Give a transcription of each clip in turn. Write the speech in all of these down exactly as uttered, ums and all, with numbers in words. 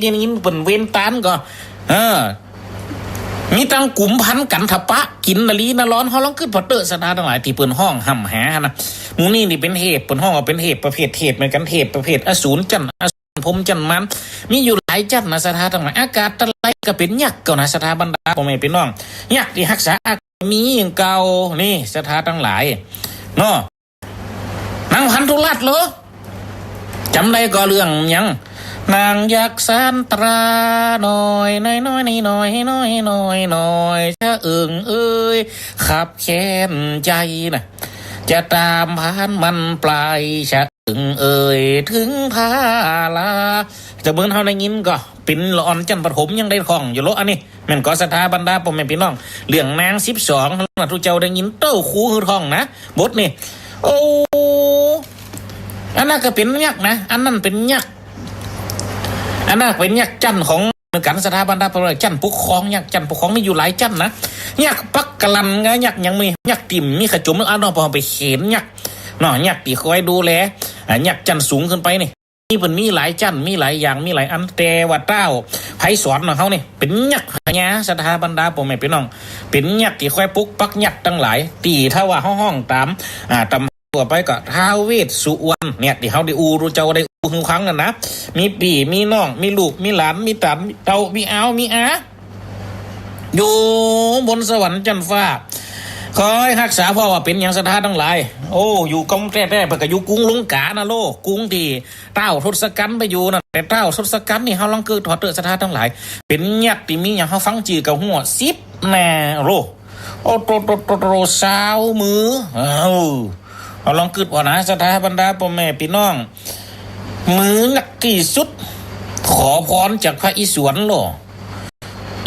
ได้ยินเปิ้นเวนตานก็ เออ มีตังกุมพันกันทะปะ กิ๋นนาลีนาลอน เฮาลองกึ๊ดผ่อเต๊อะ ศรัทธาตังหลาย ตี้เปิ้นฮ้องฮ่ำหานะ หมู่นี้นี่เป๋นเทพ เปิ้นฮ้องว่าเป๋นเทพประเภทเทพเหมือนกั๋น เทพประเภทอสูร จั้นอสูร พรหม จั้นมาร มีอยู่หลายจั้นนะ ศรัทธาตังหลาย อากาศตะไลก็เป๋นยักษ์เก่านะ ศรัทธาบรรดาป้อแม่ปี้น้อง ยักษ์ตี้ฮักษาอากาศมีอย่างเก่า นี่ ศรัทธาตังหลาย เนาะ นางพันธุรัตน์เหรอ จ๋ำได้ก่อเรื่องหยัง นางยักษ์สานตราน้อย น้อย น้อย น้อย น้อย น้อย น้อย ชะเอิงเอ่ย คับแค้นใจ๋นะ จะต๋ามผ่านมันปลาย ชะเอิงเอ่ย เถิงพาลา แต่เปิ้นเฮาได้ยินก็ เป๋นละอ่อนจั้นประถมยังได้ท่องอยู่เลาะ อันนี้ แม่นก่อ ศรัทธาบรรดาป้อแม่ปี้น้อง เรื่องนางสิบสอง นะ ตุ๊เจ้าได้ยินเต้าครูหื้อท่องนะ บทนี่ โอ้ อันนั้นก็เป๋นยักษ์นะ อันนั้นเป๋นยักษ์ อันนั้นเป๋นยักษ์จั้นของเหมือนกั๋น ศรัทธาบรรดาป้อแม่ จั้นปกครอง ยักษ์จั้นปกครองมีอยู่หลายจั้นนะ ยักษ์ปักกะลันก็ยักษ์หยังมี ยักษ์ติ่มมีขะจม อันนั้นพอเอาไปเขนยักษ์เนาะ ยักษ์ตี้คอยดูแล อ่า ยักษ์จั้นสูงขึ้นไปนี่ นี่เปิ้นมีหลายจั้น มีหลายอย่าง มีหลายอัน แต่ว่าต้าวไพศาลของเฮานี่ เป๋นยักษ์พญา ศรัทธาบรรดาป้อแม่ปี้น้อง เป๋นยักษ์ตี้คอยปกปักยักษ์ตังหลาย ตี้ถ้าว่าเฮาฮ้องต๋าม อ่า ต๋ามทั่วไปก็ท้าวเวสสุวรรณเนี่ย ตี้เฮาได้อู้ ตุ๊เจ้าได้อู้หื้อฟังนั่นนะ มีปี้มีน้อง มีลูกมีหลาน มีต๋านมีเต้า มีอาวมีอา อยู่บนสวรรค์จั้นฟ้า คอยฮักษา เพราะว่าเป๋นหยัง ศรัทธาตังหลาย โอ้ อยู่ก้องแต๊ๆ เปิ้นก็อยู่กรุงลงกานะโล กรุงตี้ ต้าวทศกัณฐ์ไปอยู่นั่น แต่ต้าวทศกัณฐ์นี่ เฮาลองกึ๊ดผ่อเต๊อะ ศรัทธาตังหลาย เป๋นยักษ์ตี้มีหยังเฮาฟังจื้อก็หัวสิบแน่โล โอ้โตโตโตโต ซาวมือ เอ้า เฮาลองกึ๊ดผ่อนะ ศรัทธาบรรดาป้อแม่ปี้น้อง มือนักตี้สุด ขอพรจากพระอิศวรโล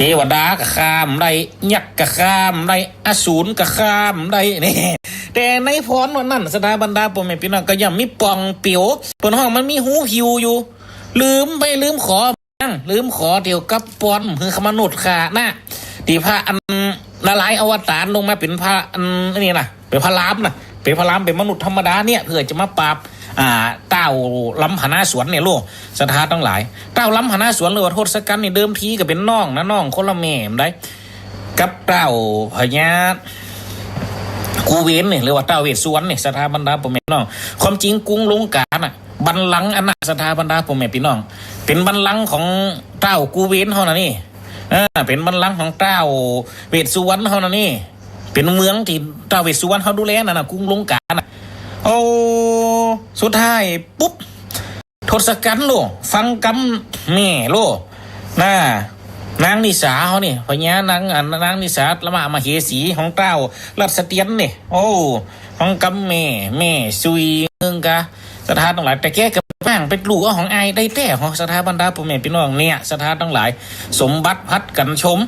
เตวดาก็ข้ามได้ ยักษ์ก็ข้ามได้ อสูรก็ข้ามได้ นี่ แต่ในพรวันนั้น ศรัทธาบรรดาป้อแม่ปี้น้อง ก็ย่อมมีป่องเปียว เปิ้นฮ้องมันมีฮูผิวอยู่ ลืมไปลืมขอ นั่งลืมขอเตียวกับป้อนหื้อมนุษย์ข้านะ ตี้พระอันนารายณ์อวตารลงมาเป๋นพระอันนี้นะ เป๋นพระรามนะ เป๋นพระราม เป๋นมนุษย์ธรรมดาเนี่ย เปื้อจะมาปราบ อ่า ต้าวลำหนาสวนเนี่ยโล ศรัทธาตังหลาย ต้าวลำหนาสวนหรือว่าทศกัณฐ์นี่ เดิมทีก็เป๋นน้องนะ น้องคนละแม่บ่าใด กับต้าวพญากูเวนนี่ หรือว่าต้าวเวสสุวรรณนี่ ศรัทธาบรรดาป้อแม่น้อง ความจริงกรุงลงกาน่ะ บัลลังก์อันน่ะ ศรัทธาบรรดาป้อแม่ปี้น้อง เป๋นบัลลังก์ของต้าวกูเวนเฮานะนี่ อ่า เป๋นบัลลังก์ของต้าวเวสสุวรรณเฮานะนี่ เป๋นเมืองตี้ต้าวเวสสุวรรณเฮาดูแลนั่นน่ะ กรุงลงกาน่ะ โอ้ สุดท้ายปุ๊บ ทศกัณฐ์โล ฟังกำแม่โล น่ะ นางนิสาเฮานี่ พญานาง อ่า นางนิสา ละมะมเหสีของต้าวรัสเตียนนี่ โอ้ ฟังกำแม่ แม่ซุยเมืองกา ศรัทธาตังหลาย แต่แกก็บ่างไปลู่เอาของอ้ายได้แต๊เหาะ ศรัทธาบรรดาป้อแม่ปี้น้อง เนี่ย ศรัทธาตังหลาย สมบัติผัดกั๋นชม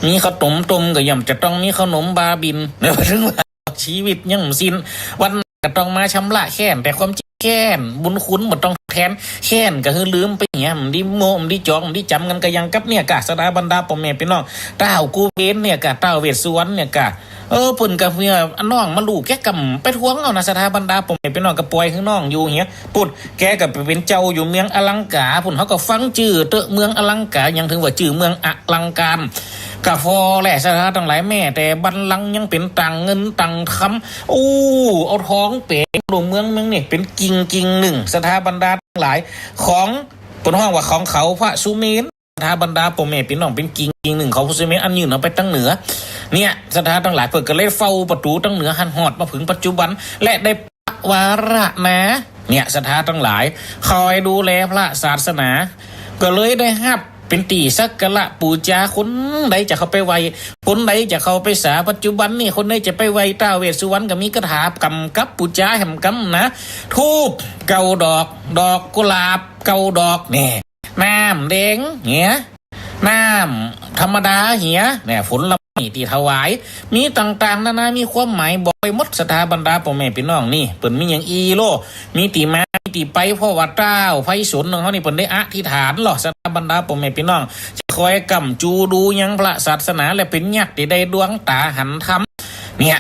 มีข้าวต้มต้มก็ย่อมจะต้องมีข้าวหนมบาบิณ เดี๋ยวถึงว่า ชีวิตยังบ่สิ้น วันก็ต้องมาชำระแค้น แต่ความจริงแค้น บุญคุณบ่ต้องแทน แค้นก็คือลืมไปเหีย บ่ดีโม้ บ่ดีจอง บ่ดีจ๋ำกั๋น ก็อย่างกับเนี่ยกา ศรัทธาบรรดาป้อแม่ปี้น้อง ต้าวกูเวนเนี่ยกา ต้าวเวสสุวรรณเนี่ยกา เออ เปิ้นก็เปื้อน้องมาลู่แกก็บ่ไปทวงเอานะ ศรัทธาบรรดาป้อแม่ปี้น้อง ก็ป่อยหื้อน้องอยู่เหีย ปุ้น แกก็ไปเป๋นเจ้าอยู่เมืองอลังกา ปุ้น เฮาก็ฟังจื้อเต๊อะ เมืองอลังกา ยังถึงว่าจื้อเมืองอลังการ ก็พอแหละ ศรัทธาตังหลาย แม้แต่บัลลังก์ยังเป๋นต่างเงินต่างคำ โอ้ เอาทองเป๋นหลวงเมืองเมืองนี่ เป๋นกิ่งกิ่งนึ่ง ศรัทธาบรรดาตังหลาย ของ เปิ้นฮ้องว่าของเขาพระสุเมรุ ศรัทธาบรรดาป้อแม่ปี้น้อง เป๋นกิ่งกิ่งนึ่งของพระสุเมรุ อันยื่นออกไปตางเหนือ เนี่ย ศรัทธาตังหลาย เปิ้นก็เลยเฝ้าประตู๋ตางเหนือหั้น ฮอดมาเถิงปัจจุบัน และได้ปะวาระนา เนี่ย ศรัทธาตังหลาย คอยดูแลพระศาสนา ก็เลยได้ฮับเป๋นตี้สักการะปู๋จา คนใดจะเข้าไปไหว้ คนใดจะเข้าไปสา ปัจจุบันนี่ คนใดจะไปไหว้ต้าวเวสสุวรรณก็มีคาถากำกับปู๋จาแหมกำนะ ธูปเก้าดอก ดอกกุหลาบเก้าดอก แน่ น้ำแดงเหีย น้ำธรรมดาเหีย เนี่ย ผลไม้ตี้ถวาย มีต่างๆ นานา มีความหมายบอกไปหมด ศรัทธาบรรดาป้อแม่ปี้น้อง นี่ เปิ้นมีหยังอี้โล มีตี้มา มีตี้ไป เพราะว่าต้าวไพศาลของเฮานี่ เปิ้นได้อธิษฐานโล ศรัทธาบรรดาป้อแม่ปี้น้อง จะคอยกำจูดูยังพระศาสนา และเป๋นยักษ์ตี้ได้ดวงต๋าหันธรรม เนี่ย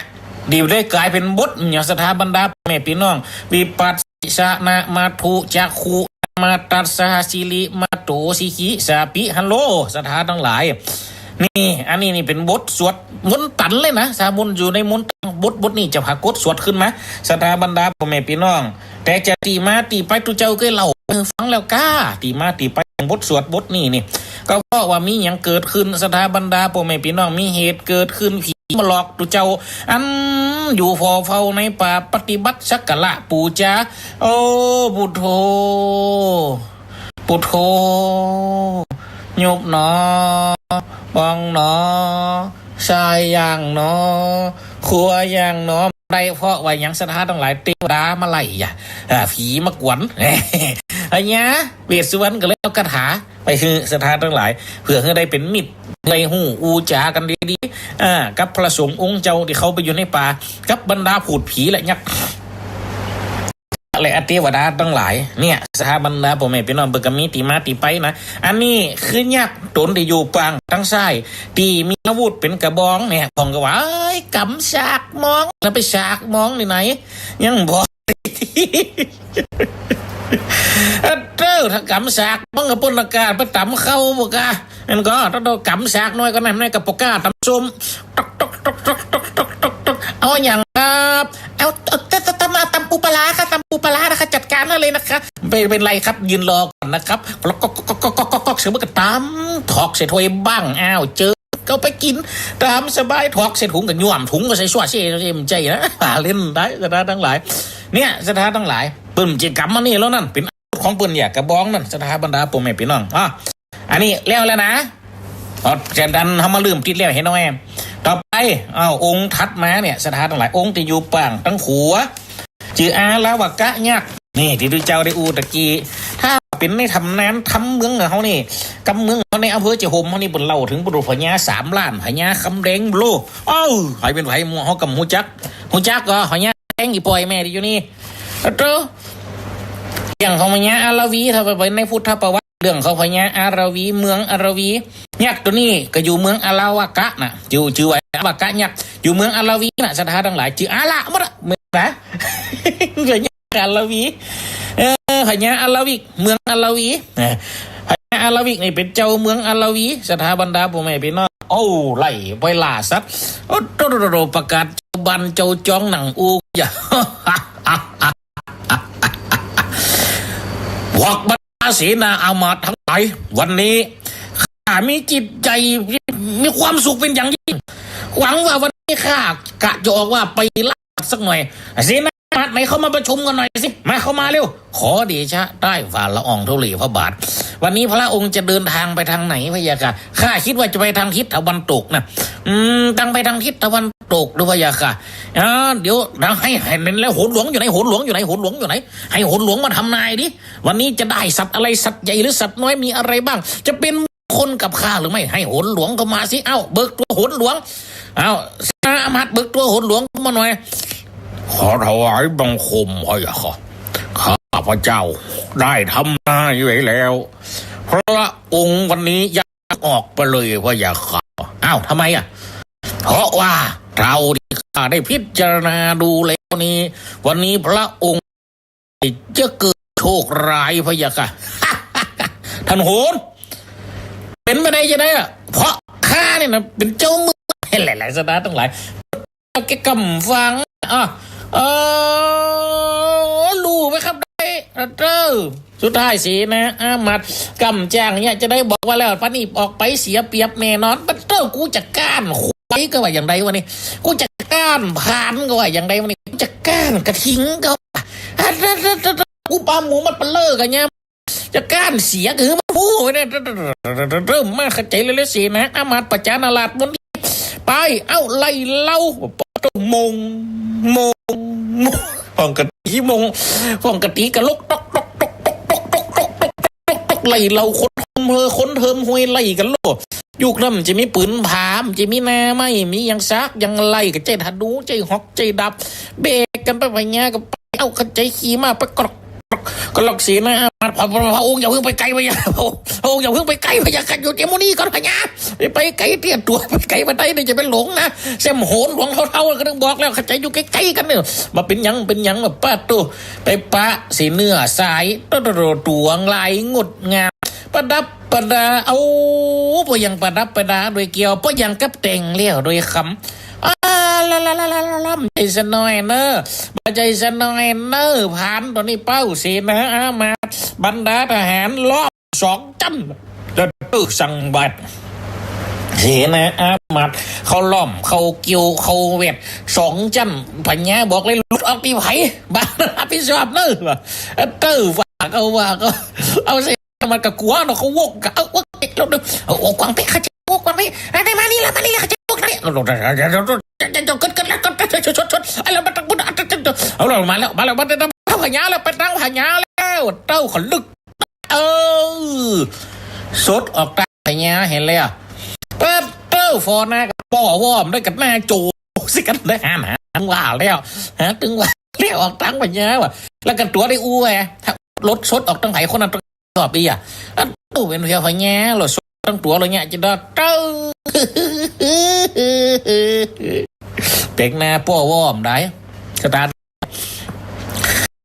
ดีได้ก๋ายเป๋นบทเนี่ย ศรัทธาบรรดาป้อแม่ปี้น้อง วิปัสสนามัตถุจักขุ มาตัสสะ สิริมาโต สิขิสาปิ ฮัลโหล ศรัทธาตังหลาย นี่ อันนี้นี่เป๋นบทสวดมนต์ตันเลยนะ ถ้ามนต์อยู่ในมนต์ตัน บท บทนี้จะผากฏสวดขึ้นมา ศรัทธาบรรดาป้อแม่ปี้น้อง แต่จะตี้มาตี้ไป ตุ๊เจ้าเกยเล่าหื้อฟังแล้วก้า ตี้มาตี้ไปของบทสวดบทนี้นี่ ก็เพราะว่ามีหยังเกิดขึ้น ศรัทธาบรรดาป้อแม่ปี้น้อง มีเหตุเกิดขึ้น ผีมาหลอกตุ๊เจ้า อันอยู่ผ่อเฝ้าในป่า ปฏิบัติสักการะปู๋จา โอ้ พุทโธ พุทโธ ยุบหนอ พองหนอ ซ้ายย่างหนอ ขวาย่างหนอ ได้ เพราะว่าหยัง ศรัทธาตังหลาย เตวดามาไล่อย่า อ่า ผีมากวน อันเนี้ย เวสสุวรรณก็เลยเอาคาถาไปหื้อศรัทธาตังหลาย เปื้อหื้อได้เป๋นมิตร ได้ฮู้อู้จ๋ากั๋นดีๆ อ่า กับพระสงฆ์องค์เจ้าตี้เข้าไปอยู่ในป่า กับบรรดาผูดผีและยักษ์ และเตวดาตังหลาย เนี่ย ศรัทธาบรรดาป้อแม่ปี้น้อง เปิ้นก็มีตี้มาตี้ไปนะ อันนี้คือยักษ์ต๋นตี้อยู่ปางตังซ้าย ตี้มีอาวุธเป๋นกระบองเนี่ย พ่องก็ว่า เอ้ย ก๋ำสากมอง แล้วไปสากมองตี้ไหน ยังบอก เออ ถ้าก๋ำสากมองก็ป้นอากาศไปต๋ำเข้าบ่กา อันก็ต้องก๋ำสากน้อยก็นั่น นั่นก็ปากก้าต๋ำส้ม ตอก ตอก ตอก เอาหยังครับ เอา เอา ตำ ตำ ตำ ตำปูปลาร้าค่ะ ตำปูปลาร้านะคะ จัดการได้เลยนะคะ เป๋น เป๋นไรครับ ยืนรอก่อนนะครับ ก๊อก ก๊อก ก๊อก ก๊อก ก๊อก ก๊อก เสร็จมันก็ตำ ถอกใส่ถ้วยบ้าง อ้าว เจิญ เอาไปกิ๋นต๋ามสบาย ถอกใส่ถุงก็ย้วมถุงก็ใส่ซั่วเซ่ เซ่ บ่ใจ้นะ เล่นได้ ศรัทธาตังหลาย เนี่ย ศรัทธาตังหลาย เปิ้นจะก๋ำมานี่แล้วนั่น เป๋นอาวุธของเปิ้นเนี่ย กระบองนั่น ศรัทธาบรรดาป้อแม่ปี้น้อง อ่ะ อันนี้แล้วแล้วนะ เอา จากนั้นเฮามาเริ่มตี้แล้ว เห็นไหม ต่อไป อ้าว องค์ถัดมาเนี่ย ศรัทธาตังหลาย องค์ตี้อยู่ปางตังขวา จื้ออาละวะกะยักษ์ นี่ ตี้ตุ๊เจ้าได้อู้ตะกี้ ถ้าเป๋นในต๋ำนานต๋ำเมืองเฮานี่ กำเมืองเฮาในอำเภอเจ้าโฮมเฮานี่ เปิ้นเล่าเถิงปุโรหิตพญาสามล้าน พญาคำแดงโล เอ้า ใผเป๋นใผหมู่เฮาก็ฮู้จัก ฮู้จักก่อ พญาแดงอี่ป้อยแม่ตี้อยู่นี่ เอ้อ เรื่องของพญาอาละวี ถ้าไปในพุทธประวัติ เรื่องของพญาอาละวี เมืองอาละวี ยักษ์ตั๋วนี้ก็อยู่เมืองอาละวะกะน่ะ อยู่ จื้อว่าอาละวะกะยักษ์ อยู่เมืองอาละวีน่ะ ศรัทธาตังหลาย จื้ออาละหมดอะ เมืองนะ ก็ยักษ์อาละวี เออ พญาอาละวิก เมืองอาละวี เออ พญาอาละวิกนี่เป๋นเจ้าเมืองอาละวี ศรัทธาบรรดาป้อแม่ปี้น้อง โอ้ ไล่ไปล่าสัตว์ โอ้ โต โต โต โต ประกาศเจ้าบ้านเจ้าจองหนังอู้อย่า พวกบรรดาเสนาอามาตย์ทั้งหลาย วันนี้ข้ามีจิตใจ๋มีความสุขเป๋นอย่างยิ่ง หวังว่าวันนี้ข้ากะจะออกว่าไปล่าสักหน่อย เสนาอามาตย์ไหนเข้ามาประชุมกั๋นหน่อยสิ มา เข้ามาเร็ว ขอเดชะ ได้ฝ่าละอองธุลีพระบาท วันนี้พระองค์จะเดินทางไปทางไหนพะยะค่ะ ข้าคิดว่าจะไปทางทิศตะวันตกนะ อืม ทางไปทางทิศตะวันตกดูพะยะค่ะ อ่า เดี๋ยวนะ ให้ ให้เห็นแล้ว โหนหลวงอยู่ไหน โหนหลวงอยู่ไหน โหนหลวงอยู่ไหน ให้โหนหลวงมาทำนายดิ วันนี้จะได้สัตว์อะไร สัตว์ใหญ่หรือสัตว์น้อย มีอะไรบ้าง จะเป็นมงคลกับข้าหรือไม่ ให้โหนหลวงเข้ามาสิ เอ้า เบิกตั๋วโหนหลวง เอ้า เสนาอามาตย์เบิกตั๋วโหนหลวงเข้ามาหน่อย ขอถวายบังคมพะยะค่ะ ข้าพเจ้าได้ทำนายไว้แล้ว พระองค์วันนี้ย้ายออกไปเลยพะยะค่ะ อ้าว ทำไมอะ เพราะว่าเท่าที่ข้าได้พิจารณาดูแล้วนี้ วันนี้พระองค์จะเกิดโชคร้ายพะยะค่ะ ท่านโหน เป๋นไปได้จะไดอะ เพราะข้าเนี่ยนะ เป๋นเจ้าเมือง เห็นหลายๆ ศรัทธาตังหลาย แกกำฟัง อ่ะ เออ ฮู้ไหมครับ ได้ เออ สุดท้ายเสนาอามาตย์กำจ้างเนี่ยจะได้บอกว่าแล้ว ปะนี่ออกไปเสียเปรียบแน่นอน ปะเต้อ กูจะก้านควายก็ว่าอย่างใดวะนี่ กูจะก้านพรานก็ว่าอย่างใดวะนี่ กูจะก้านกระทิงก็ว่า กูปาหมูมัดเปลอกันเนี่ย จะก้านเสียคือมันฮู้ไว้เนี่ย เริ่มมาเข้าใจ๋เลย เสนาอามาตย์ประชานาราษฎร์มนตรี ไป เอ้า ไล่เล่า โมง โมง โมง พ่องกะตี๋โมง พ่องกะตี๋กะลก ตอก ตอก ตอก ไล่เล่าคนเฮอ คนเทิมฮวยไล่กั๋นโลด ยุคนั้นจะมีปืนผา จะมีหน้าไม้ มีหยังสากหยังไร ก็ใจ๊ธนู ใจ๊ฮอก ใจ๊ดาบ แบกกั๋นไป พญาก็ไป เอ้า เข้าใจ๋ ขี่ม้าไป กรอก ก็หลอกเสนาอามาตย์ พระ พระ พระองค์อย่าเพิ่งไปไกล พญา พระองค์อย่าเพิ่งไปไกล พญา ข้าอยู่เตียวหมู่นี้ก่อน พญา ไปไกลเตี้ย ตั๋วไปไกลบ่ได้นี่ จะไปหลงนะ แซมโหนหลวงเฒ่าๆ ก็ต้องบอกแล้ว เข้าใจ๋อยู่ไกลๆ กั๋นเนี่ย บ่เป๋นหยัง เป๋นหยัง ปะโต้ ไปปะสีเนื้อสาย โต้ โต้ โต้ ตวงลายงดงาม ประดับประดา เอา บ่ยังประดับประดาโดยแก้ว บ่ยังกับแต่งแล้วโดยคำ อา ละละละละละ บ่ใจ้ซะหน้อยเน่อ บ่ใจ้ซะหน้อยเน่อ พรานตั๋วนี้เป้า เสนาอามาตย์ บรรดาทหารล้อมสองจั้น แล้วตึกสั่งบัด เสนาอามาตย์เขาล้อม เขาเกี่ยว เขาแวด สองจั้น พญาบอกเลย หลุดออกตี้ใผ บ่ารับผิดชอบเน่อ ว่า เต้อ ว่าก็ว่าก็ เอาเส มันก็กั๋วเนาะ เขาวกกะ เอา วกแล้วเด้อ เอา เอากวางเป๊ะ เขาจะวกกวางเป๊ะ ได้ ได้ มานี่ละ มานี่ละ เขาจะวกแล้วเนี่ย เดี๋ยว เดี๋ยว เดี๋ยว เดี๋ยว เดี๋ยว เกิด เกิดแล้ว เกิด เกิด เกิด เกิด เกิด เอาแล้ว มาตางพุ้น เอา เดี๋ยว เดี๋ยว เอาแล้ว มาแล้ว มาแล้ว มาแล้ว มาแล้ว พญาแล้ว ไปตางพญาแล้ว เต้าขลึก เออ สดออกตางพญาหั้นแล้ว เปิ้นเต้า ฟอหน้ากับป้อว่อมด้วยกัน หน้าโจสิกันได้ หัน หัน ว่าแล้ว หัน ตึงว่าแล้ว ออกตางพญาว่ะ แล้วก็ตั๋วได้อู้แหวะ รถสดออกตางใผคนนั้น รอบอี้อ่ะ อันตู้เป๋นเพียงพญา รถสดตางตั๋วเลยเนี่ย จะดอเต้า เป๋นหน้าป้อว่อมได้ สตาร์ท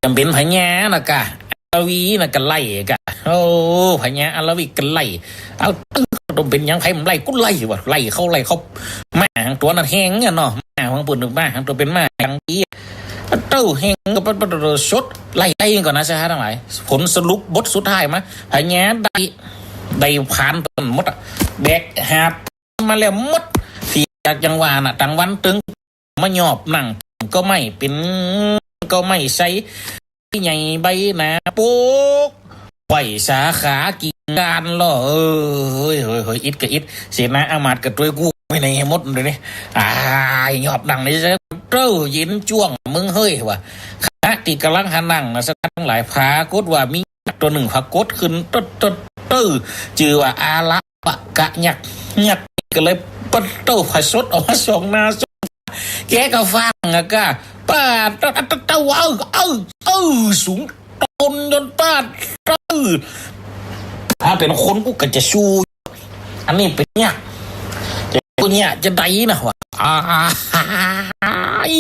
จำเป๋นพญานะกะ อาละวีนะกะไล่กะ โอ้ พญาอาละวีกะไล่ เอา ต้องเป๋นหยังใผบ่ไล่ กูไล่ว่ะ ไล่เขา ไล่เขา ม้าหางตั๋วนั้นแฮงเนี่ยเนาะ ม้าหางปืน ม้าหางตั๋วเป๋นม้าหางดี เต้าแฮงก็ปะ ปะ ปะ สด ไล่ ไล่ก่อนนะ เจ้าข้าตังหลาย ผลสรุปบทสุดท้ายมา พญาได้ ได้พรานหมดอะ แบกหาบมาแล้วหมด ตี้จากจังหวัดน่ะ ตังวันตึง มาหยอบนั่ง ก็ไม่เป๋น ก็ไม่ใส่ ใหญ่ใบหนาปก ไหวสาขากิ่งก้านลอ เอ้ย เฮ้ย เฮ้ย อิดก็อิด เสนาอามาตย์ก็ตวยกู้ไปในหมดเลยนี่ อ้าย หยอบนั่งในเต้า เย็นจ้วงเมิงเฮ้ยว่ะ ขณะตี้ก่ำลังหันนั่งนะ สตาร์ตังหลาย ผากฏว่ามียักษ์ตั๋วนึ่งผากฏขึ้น ตึ๊ด ตึ๊ด ตึ๊ด จื้อว่าอาละปะกะยักษ์ ยักษ์ก็เลยปะโต้ ผะสดออกมาสองหน้าสอง แกก็ฟังอะกะ ปะโต้ เต้า เอ้า เอ้า เอ้า สูงโต้นยนต์ปะโต้ ถ้าเป๋นคนกูก็จะสู้ อันนี้เป๋นยักษ์ จะสู้เนี่ยจะได้นะวะ อ้าย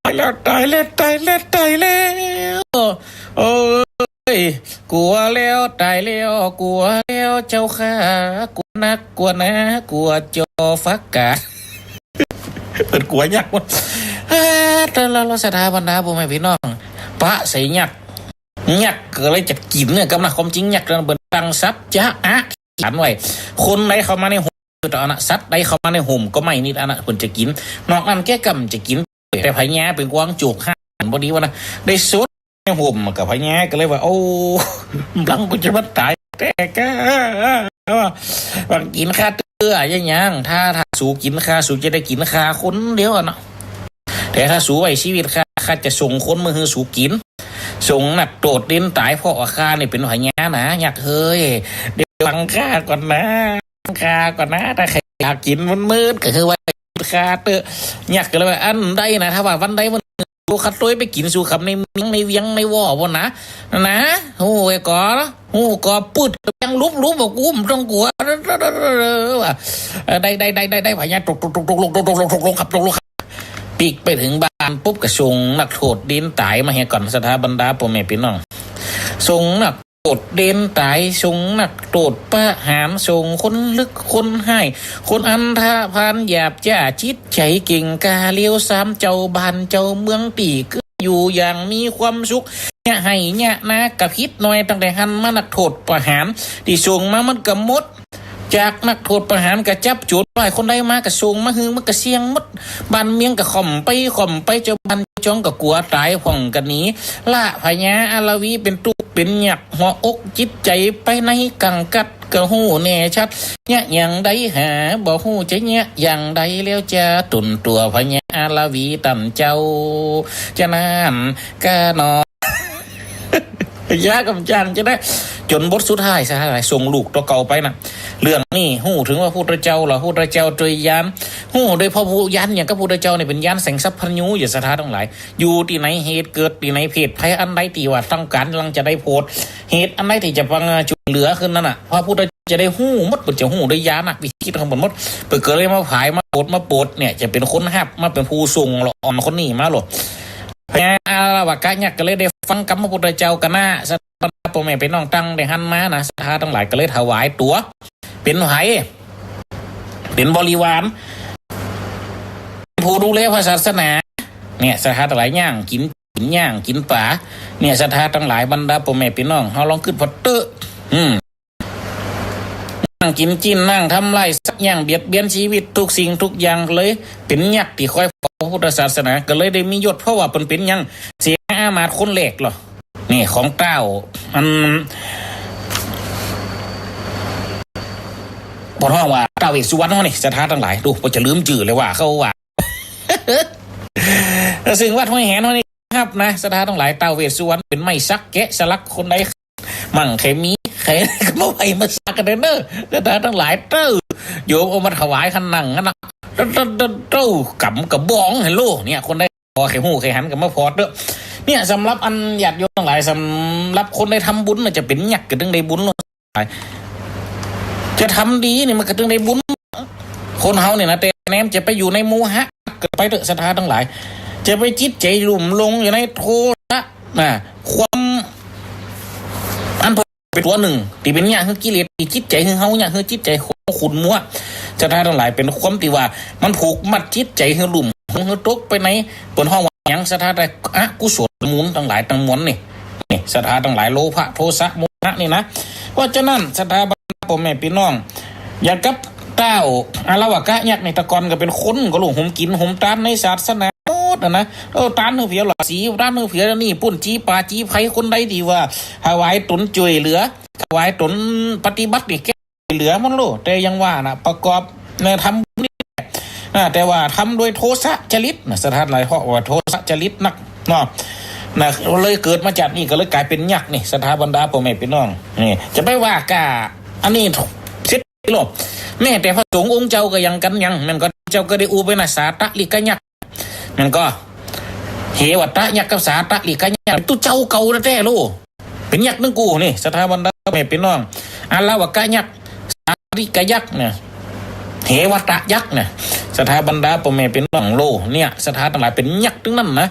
ตายแล้ว ตายแล้ว ตายแล้ว ตายแล้ว โอ้ย กลัวแล้ว ตายแล้ว กลัวแล้วเจ้าข้า กลัวนัก กลัวหนา กลัวจอฟักกาด เปิ้นกลัวยักษ์หมด อ่า แต่ละศรัทธาบรรดาพ่อแม่พี่น้อง ปะใส่ยักษ์ ยักษ์ก็เลยจะกิ๋นเนี่ย กำลังความจริงยักษ์นั้นเปิ้นตั้งสัจจะอธิษฐานไว้ คนใดเข้ามาในโฮม ตอนนั้นสัตว์ใดเข้ามาในโฮมก็ไหม้นิดอันนั้นเปิ้นจะกิ๋น นอกนั้นแกก็บ่จะกิ๋น แต่พญาเป๋นกวางโจกห้า พอดีว่านะ ได้สดในโฮมกับพญาก็เลยว่า โอ้ บลังกูจะมาต๋ายแต๊ก้า ว่า ว่ากิ๋นข้าเตื้อยังยัง ถ้า ถ้าสูกิ๋นข้า สูจะได้กิ๋นข้าคนเดียวอะเนาะ แต่ถ้าสูไหว้ชีวิตข้า ข้าจะส่งคนมาหื้อสูกิ๋น ส่งนักโต้ษเด่นต๋าย เพราะว่าข้านี่เป๋นพญานะ ยักษ์เฮ้ย เดี๋ยวฟังข้าก่อนนะ ข้าก่อนนะ ถ้าใผอยากกิ๋นมื้นๆ ก็คือว่าข้าเต๊อะ ยักษ์ก็เลยว่า อันใดนะ ถ้าว่าวันใดวันหนึ่ง ลูกข้าตวยไปกิ๋นสูกำในเมืองในเวียงในว่อพุ้นนะ นะ ฮู้ไว้ก่อ ฮู้ก่อ ปืดยังลุบๆ บ่ กูบ่ต้องกลัว ว่า เออ ได้ ได้ ได้ ได้ ได้ พญาตก ตก ตก ตกลง ตกลง ตกลง ตกลงครับ ตกลงครับ ปิ๊กไปเถิงบ้านปุ๊บก็ส่งนักโต้ษเด่นต๋ายมาเหียก่อน ศรัทธาบรรดาพ่อแม่พี่น้อง ส่งนักโต้ษเด่นต๋าย ส่งนักโต้ษประหาร ส่งคนลึกคนฮ้าย คนอันธพาลหยาบจ้า จิตใจ๋เก่งกล้าเลวทราม เจ้าบ้านเจ้าเมืองตี้กึ๊ดอยู่อย่างมีความสุข เยียะไฮ่เยียะนากะผิดหน่อย ตั้งแต่หั้นมานักโต้ษประหารตี้ส่งมามันก็หมด จากนักโต้ษประหารก็จับโจ๋รได้ คนใดมาก็ส่งมาหื้อ มันก็เสี้ยงหมด บ้านเมืองก็ค่อมไปค่อมไป เจ้าบ้านเจ้าจองก็กั๋วต๋ายพ่องก็หนี ละพญาอาละวีเป๋นตุ๊กข์เป๋นยักษ์ หัวอกจิตใจ๋ไปในกังกัด ก็ฮู้แน่ชัด เยียะอย่างใดหาบ่ฮู้จะเยียะอย่างใดแล้วจ้า ตนตั๋วพญาอาละวีตันเจ้า จะนั้นกาหนอ พญาก็บ่จ้างจะได้ จ๋นบทสุดท้าย ศรัทธาตังหลาย ส่งลูกตั๋วเก่าไปน่ะ เรื่องนี้ฮู้เถิงพระพุทธเจ้า แล้วพระพุทธเจ้าจ้วยยาน ฮู้โดยเพราะผู้ยานอย่างกับพระพุทธเจ้าเนี่ยเป๋นยานแสงสัพพัญญู อย่าศรัทธาตังหลาย อยู่ตี้ไหน เหตุเกิดตี้ไหน เพศภัยอันใดตี้ว่าต้องก๋านกำลังจะได้โผด เหตุอันใดตี้จะฟังช่วยเหลือขึ้นนั่นน่ะ พระพุทธเจ้าจะได้ฮู้หมด เปิ้นจะฮู้โดยญาณวิธีของเปิ้นหมด เปิ้นก็เลยมาผายมาโผดมาโผดเนี่ย จะเป๋นคนฮับ มาเป๋นผู้ส่งละอ่อนคนนี้มาโลด พญาอาละวะกะยักษ์ก็เลยได้ฟังกำพระพุทธเจ้ากั๋นนะ ศรัทธาบรรดาป้อแม่ปี้น้องตังได้หันมานะ ศรัทธาตังหลายก็เลยถวายตั๋ว เป๋นใผ เป๋นบริวาร ผู้ดูแลพระศาสนา เนี่ย ศรัทธาตังหลาย ย่างกิ๋น กิ๋นย่างกิ๋นป๋า เนี่ย ศรัทธาตังหลาย บรรดาป้อแม่ปี้น้อง เฮาลองกึ๊ดผ่อเต๊อะ อืม นั่งกิ๋นจิ๊น นั่งทำลายสัตว์ ย่างเบียดเบียนชีวิตทุกสิ่งทุกอย่างเลย เป๋นยักษ์ตี้คอยเฝ้าพระพุทธศาสนา ก็เลยได้มียศ เพราะว่าเปิ้นเป๋นหยัง เสนาอามาตย์คนแรกเหรอ นี่ของเต้า อัน บ่ฮ้องว่าเต้าเวสสุวรรณเฮานี่ ศรัทธาตังหลาย ดู บ่จะลืมจื้อเลยว่า เขาว่า ซึ่งวัดห้วยแหนเฮานี่ฮับนะ ศรัทธาตังหลาย เต้าเวสสุวรรณเป๋นไม้สักแกะสลักคนใด มั่งใผมี ใผก็มาไหว้มาสักกั๋นเน่อ ศรัทธาตังหลาย เต้อ โยมเอามาถวายกั๋นนั่งกั๋นนะ เต้อ เต้อ เต้อ เต้อ ก๋ำกระบอง ฮัลโหล เนี่ย คนใด ผ่อใผฮู้ใผหันก็มาผ่อเต๊อะ เนี่ย สำหรับอันญาติโยมตังหลาย สำหรับคนได้ทำบุญน่ะ จะเป๋นยักษ์ก็ตึงได้บุญ จะทำดีนี่มันก็ตึงได้บุญ คนเฮาเนี่ยนะ แต่แนมจะไปอยู่ในโมหะ ก็ไปเต๊อะ ศรัทธาตังหลาย จะไปจิตใจ๋ลุ่มหลงอยู่ในโทสะนะ ความ อันเป๋นตั๋วนึ่ง ตี้เป๋นเยียะหื้อกิเลส ตี้จิตใจ๋หื้อเฮาเยียะหื้อจิตใจ๋ของขุ่นมัว ศรัทธาตังหลาย เป๋นความตี้ว่ามันผูกมัดจิตใจ๋หื้อลุ่ม หื้อตกไปใน เปิ้นฮ้องว่าหยัง ศรัทธาตังหลาย อกุศลมูลตังหลายตังมวลนี่ นี่ ศรัทธาตังหลาย โลภะ โทสะ โมหะนี่นะ เพราะฉะนั้น ศรัทธาบรรดาป้อแม่ปี้น้อง อย่างกับเต้าอาละวะกะยักษ์นี่ แต่ก่อนก็เป๋นคน ก็ฮู้หมกิ๋นหมตานในศาสนาหมดน่ะนะ เออ ตานหื้อเผียราศี ตานหื้อเผียนี่ ปุ้นจี๋ป่าจี๋ไผ คนใดตี้ว่าถวายต๋นจ้วยเหลือ ถวายต๋นปฏิบัตินี่ แก้เหลือหมดโลด แต่ยังว่าน่ะ ประกอบในธรรมนี่ อ่า แต่ว่าทำโดยโทสะจริตนะ ศรัทธาตังหลาย เพราะว่าโทสะจริตนักเนาะ นะ เลยเกิดมาจากนี่ ก็เลยก๋ายเป๋นยักษ์นี่ ศรัทธาบรรดาป้อแม่ปี้น้อง นี่ จะไปว่าก้า อันนี้เสียทีโลด แม้แต่พระสงฆ์องค์เจ้าก็ยังกั๋นยัง แม่นก่อ เจ้าก็ได้อู้ไปนะ สาตะลิกยักษ์ แม่นก่อ เหวตะยักษ์กับสาตะลิกยักษ์ ตุ๊เจ้าเก่าแต๊ๆ โลด เป๋นยักษ์นึ่งกู้นี่ ศรัทธาบรรดาป้อแม่ปี้น้อง อาละวะกะยักษ์ สาตะลิกยักษ์เนี่ย เหวตะยักษ์เนี่ย ศรัทธาบรรดาป้อแม่ปี้น้องโลด เนี่ย ศรัทธาตังหลาย เป๋นยักษ์ตึงนั้นนะ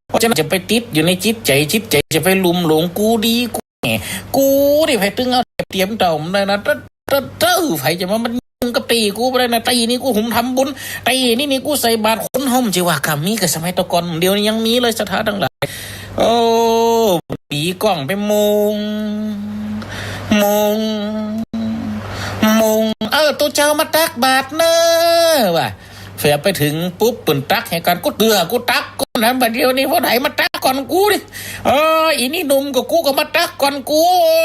เพราะฉะนั้นจะไปติดอยู่ในจิตใจ๋ จิตใจ๋จะไปลุ่มหลง กูดี กูแหน่ กูนี่ ไผตึงเอาเตียมเต้ามันได้นะ เต้อ เต้อ เต้อ ไผจะมา มันยุ่งกับตี้กูบ่ได้นะ ตี้นี่กูหุมทำบุญ ตี้นี่นี่กูใส่บาตร คนเฮามันจะว่าก้ามีกับสมัยแต่ก่อน เดี๋ยวนี้ยังมีเลย ศรัทธาตังหลาย โอ้ ปีก้องไปมุง มุง มุง เออ ตุ๊เจ้ามาตักบาตรเน่อ ว่า เสียไปเถิงปุ๊บ เปิ้นตักหื้อกั๋น กูเตื้อ กูตักก่อนนะ บ่าเดี่ยวนี้ผู้ใดมาตักก่อนกูนี่ เออ อีนี่หนุ่มกับกูก็มาตักก่อนกู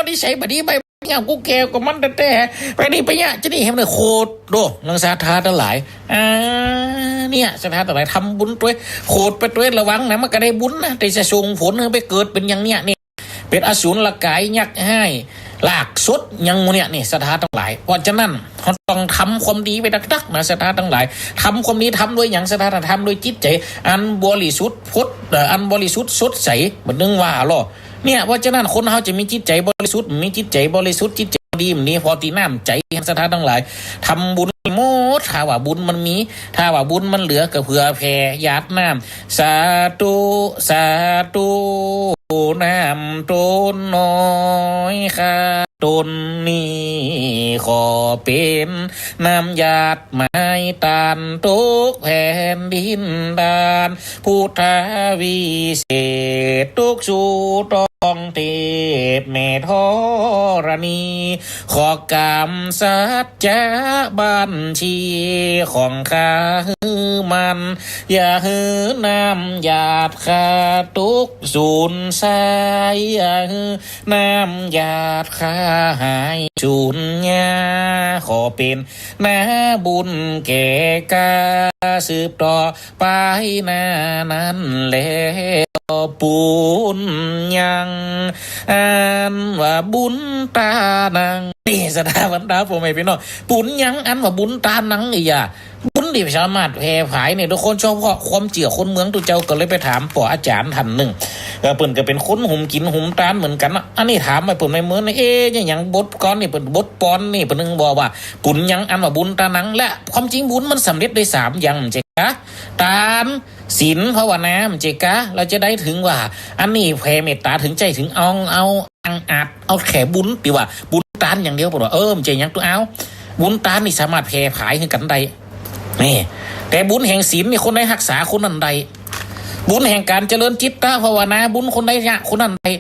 นิสัยบ่ดี ไป เนี่ย กูแก่กว่ามันแต๊ๆ ไปนี่ไปเนี่ย จะนี่เห็นมันโขดโด นางศรัทธาตังหลาย อ่า เนี่ย ศรัทธาตังหลาย ทำบุญตวย โขดไปตวย ระวังนะ มันก็ได้บุญนะ แต่จะส่งผลหื้อไปเกิดเป๋นอย่างเนี่ย นี่ เป๋นอสูรกาย ยักษ์ฮ้าย รากสด อย่างหมู่เนี่ย นี่ ศรัทธาตังหลาย เพราะฉะนั้น เฮาต้องทำความดีไปตักๆ นะ ศรัทธาตังหลาย ทำความดี ทำโดยหยัง ศรัทธา ทำโดยจิตใจ๋ อันบริสุทธิ์ผุด เอ่อ อันบริสุทธิ์สดใส บ่นึ่งว่าหรอก เนี่ย เพราะฉะนั้น คนเฮาจะมีจิตใจ๋บริสุทธิ์ มีจิตใจ๋บริสุทธิ์ จิตใจ๋ดี มันดี เพราะตี้น้ำใจ๋ ศรัทธาตังหลาย ทำบุญหมด ถ้าว่าบุญมันมี ถ้าว่าบุญมันเหลือ ก็เผื่อแผ่หยาดน้ำ สาธุ สาธุ น้ำตนน้อยข้าตนนี้ ขอเป๋นน้ำหยาดไม้ตาน ตกแผ่นดินดาน พุทธาวิเศษ ตกสู่ต๊องเทพแม่ธรณี ขอกำสัจจะบัญชีของข้าหื้อมั่น อย่าหื้อน้ำหยาดข้าตกสูญสาย อย่าหื้อน้ำหยาดข้าหายสูญญา ขอเป๋นนาบุญแก่ข้าสืบต่อ ไปหน้านั้นแล ปุญญัง อันว่าบุญต๋านัง นี่ ศรัทธาบรรดาป้อแม่ปี้น้อง ปุญญัง อันว่าบุญต๋านัง อีหยัง บุญตี้สามารถแผ่ผายเนี่ย โดยคนเฉพาะความเจื้อคนเมือง ตุ๊เจ้าก็เลยไปถามป้ออาจ๋ารย์ต้านนึ่ง เออ เปิ้นก็เป๋นคนหุมกิ๋นหุมตานเหมือนกั๋นเนาะ อันนี้ถามไปเปิ้นไปเมิน เอ๊ะ หยังบทกลอนนี่ เปิ้นบทปอนนี่ เปิ้นนึ่งบอกว่า ปุญญัง อันว่าบุญต๋านัง และความจริงบุญมันสำเร็จได้สามอย่าง บ่ใจ้กา ตาน ศีล ภาวนา บ่ใจ้กา แล้วจะได้เถิงว่า อันนี้แผ่เมตต๋าเถิงใจ๋เถิงอ่อง เอาอังอาจ เอาแค่บุญตี้ว่าบุญตานอย่างเดียว เปิ้นว่า เออ บ่ใจ้หยังตุ๊อ้าว บุญตานนี่สามารถแผ่ผายหื้อกั๋นได้ นี่ แต่บุญแห่งศีลนี่คนใดฮักษาคนนั้นได้ บุญแห่งก๋านเจริญจิตตภาวนา บุญคนใดละคนนั้นได้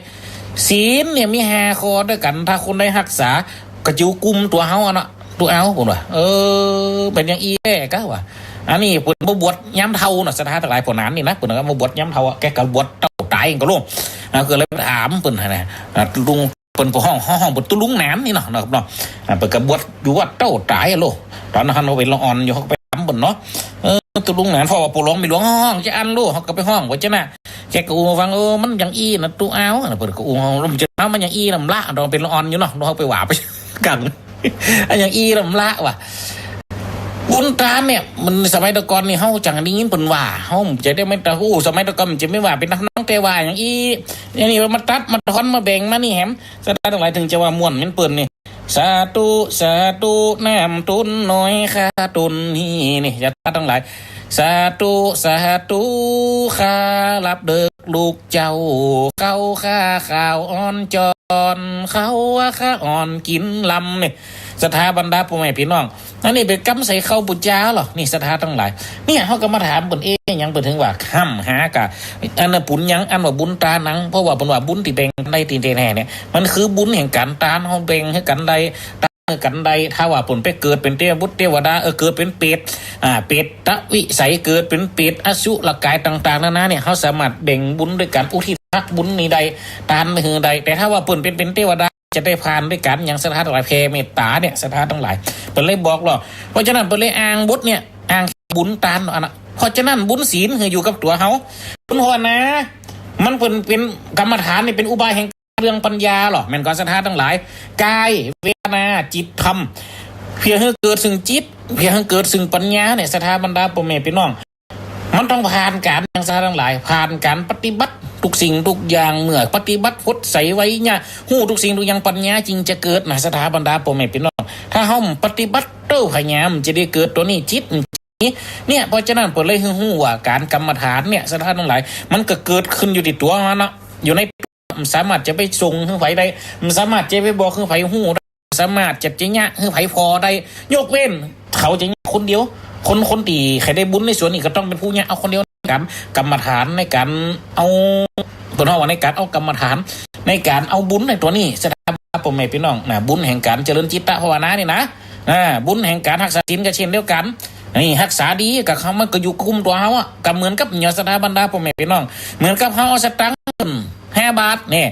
ศีลเนี่ยมีห้าข้อตวยกั๋น ถ้าคนใดฮักษา ก็จะอยู่กุมตั๋วเฮาอะเนาะ ตุ๊อ้าว เปิ้นว่า เออ เป๋นอย่างอี้แต๊กาว่า อันนี้เปิ้นบ่บวชยามเฒ่าเนาะ ศรัทธาตังหลาย ป้อหนานนี่นะ เปิ้นก็บ่บวชยามเฒ่าอะ แกก็บวชเต้าต๋ายก็โล อ่า ก็เลยถามเปิ้นหั้นนะ อ่า ลุง เปิ้นก็ฮ้อง ฮ้อง ฮ้องเปิ้นตุ๊ลุงหนานนี่เนาะ นะครับเนาะ อ่า เปิ้นก็บวชอยู่วัดเต้าต๋ายอะโล ต๋อนนั้นเฮาเป๋นละอ่อนอยู่ เฮาก็ไปถามเปิ้นเนาะ เออ ตุ๊ลุงหนาน เพราะว่าป้อหลวงแม่หลวงฮ้องจะอั้นโล เฮาก็ไปฮ้องไว้จ้ะนะ แกก็อู้ฟัง เออ มันอย่างอี้นะตุ๊อ้าว เปิ้นก็อู้ มันจะเอามันอย่างอี้นะ มันละ ต๋อนเป๋นละอ่อนอยู่เนาะ เฮาไปว่าไปกั๋น อันอย่างอี้นะ มันละว่ะ บุญตานเนี่ย มันสมัยตะก่อนนี่ เฮาจั่งได้ยินเปิ้นว่า เฮาจะได้ไม่ตะฮู้ สมัยตะก่อนมันจะไม่ว่าเป๋นนักน้อง แต่ว่าอย่างอี้ อย่างอี้มาตัด มาถอน มาแบ่ง มานี่แหม ศรัทธาตังหลาย เถิงจะว่าม่วนเหมือนเปิ้นนี่ สาธุ สาธุ น้ำตุนน้อย ข้าตุนนี้ นี่ ศรัทธาตังหลาย สาธุ สาธุ ข้ารับเดิกลูกเจ้า เข้าข้าข่าวอ่อนจอน เข้าว่าข้าอ่อนกิ๋นลำ นี่ ศรัทธาบรรดาป้อแม่ปี้น้อง อันนี้เป๋นกำใส่เข้าปู๋จาเหรอ นี่ ศรัทธาตังหลาย เนี่ย เฮาก็มาถามเปิ้น เอ๊ะ หยังเปิ้นเถิงว่าห้ามหากะ อันนั้นปุญญัง อันว่าบุญต๋านัง เพราะว่าเปิ้นว่าบุญตี้แบ่งกั๋นได้ตี้แต๊ๆ เนี่ย มันคือบุญแห่งก๋านตาน เฮาแบ่งหื้อกั๋นได้ ตานหื้อกั๋นได้ ถ้าว่าเปิ้นไปเกิดเป๋นเตวบุตรเตวดา เออ เกิดเป๋นเปรต อ่า เปรตวิสัย เกิดเป๋นเปรตอสุรกายต่างๆ นานาเนี่ย เฮาสามารถแบ่งบุญด้วยก๋านอุทิศผลบุญนี้ได้ ตานหื้อได้ แต่ถ้าว่าเปิ้นเป๋น เป๋นเตวดา จะได้ผ่านด้วยก๋านอย่างศรัทธาตังหลาย แผ่เมตต๋าเนี่ย ศรัทธาตังหลาย เปิ้นเลยบอกเหรอ เพราะฉะนั้นเปิ้นเลยอ้างบทเนี่ย อ้างบุญตานอันน่ะ เพราะฉะนั้นบุญศีลหื้ออยู่กับตั๋วเฮา บุญภาวนา มันเป๋น เป๋นกรรมฐานนี่ เป๋นอุบายแห่งเรื่องปัญญาเหรอ แม่นก่อ ศรัทธาตังหลาย กาย เวทนา จิต ธรรม เพื่อหื้อเกิดซึ่งจิต เพื่อหื้อเกิดซึ่งปัญญาเนี่ย ศรัทธาบรรดาป้อแม่ปี้น้อง มันต้องผ่านก๋านอย่างศรัทธาตังหลาย ผ่านก๋านปฏิบัติทุกสิ่งทุกอย่าง เมื่อปฏิบัติหดใสไวเยียะ ฮู้ทุกสิ่งทุกอย่าง ปัญญาจึงจะเกิดนะ ศรัทธาบรรดาป้อแม่ปี้น้อง ถ้าเฮาบ่ปฏิบัติเต้าพยายาม จะได้เกิดตั๋วนี้ จิตนี้ เนี่ย เพราะฉะนั้นเปิ้นเลยหื้อฮู้ว่าก๋านกรรมฐานเนี่ย ศรัทธาตังหลาย มันก็เกิดขึ้นอยู่ตี้ตั๋วมันเนาะ อยู่ใน บ่สามารถจะไปส่งหื้อใผได้ บ่สามารถจะไปบอกหื้อใผฮู้ได้ บ่สามารถจะ จะเยียะหื้อใผผ่อได้ ยกเว้นเขาจะเยียะคนเดียว คน คนตี้ใค่ได้บุญในส่วนนี้ก็ต้องเป๋นผู้เยียะเอาคนเดียว ก๋านกรรมฐานในก๋านเอา เปิ้นฮ้องว่าในก๋านเอากรรมฐาน ในก๋านเอาบุญในตั๋วนี้ ศรัทธาป้อแม่ปี้น้องนะ บุญแห่งก๋านเจริญจิตตภาวนานี่นะ อ่า บุญแห่งก๋านฮักษาศีลก็เช่นเดียวกั๋น นี่ฮักษาดีก็เข้า มันก็อยู่กุมตั๋วเฮาอะ ก็เหมือนกับเนี่ย ศรัทธาบรรดาป้อแม่ปี้น้อง เหมือนกับเฮาเอาสตางค์ห้าบาทเนี่ย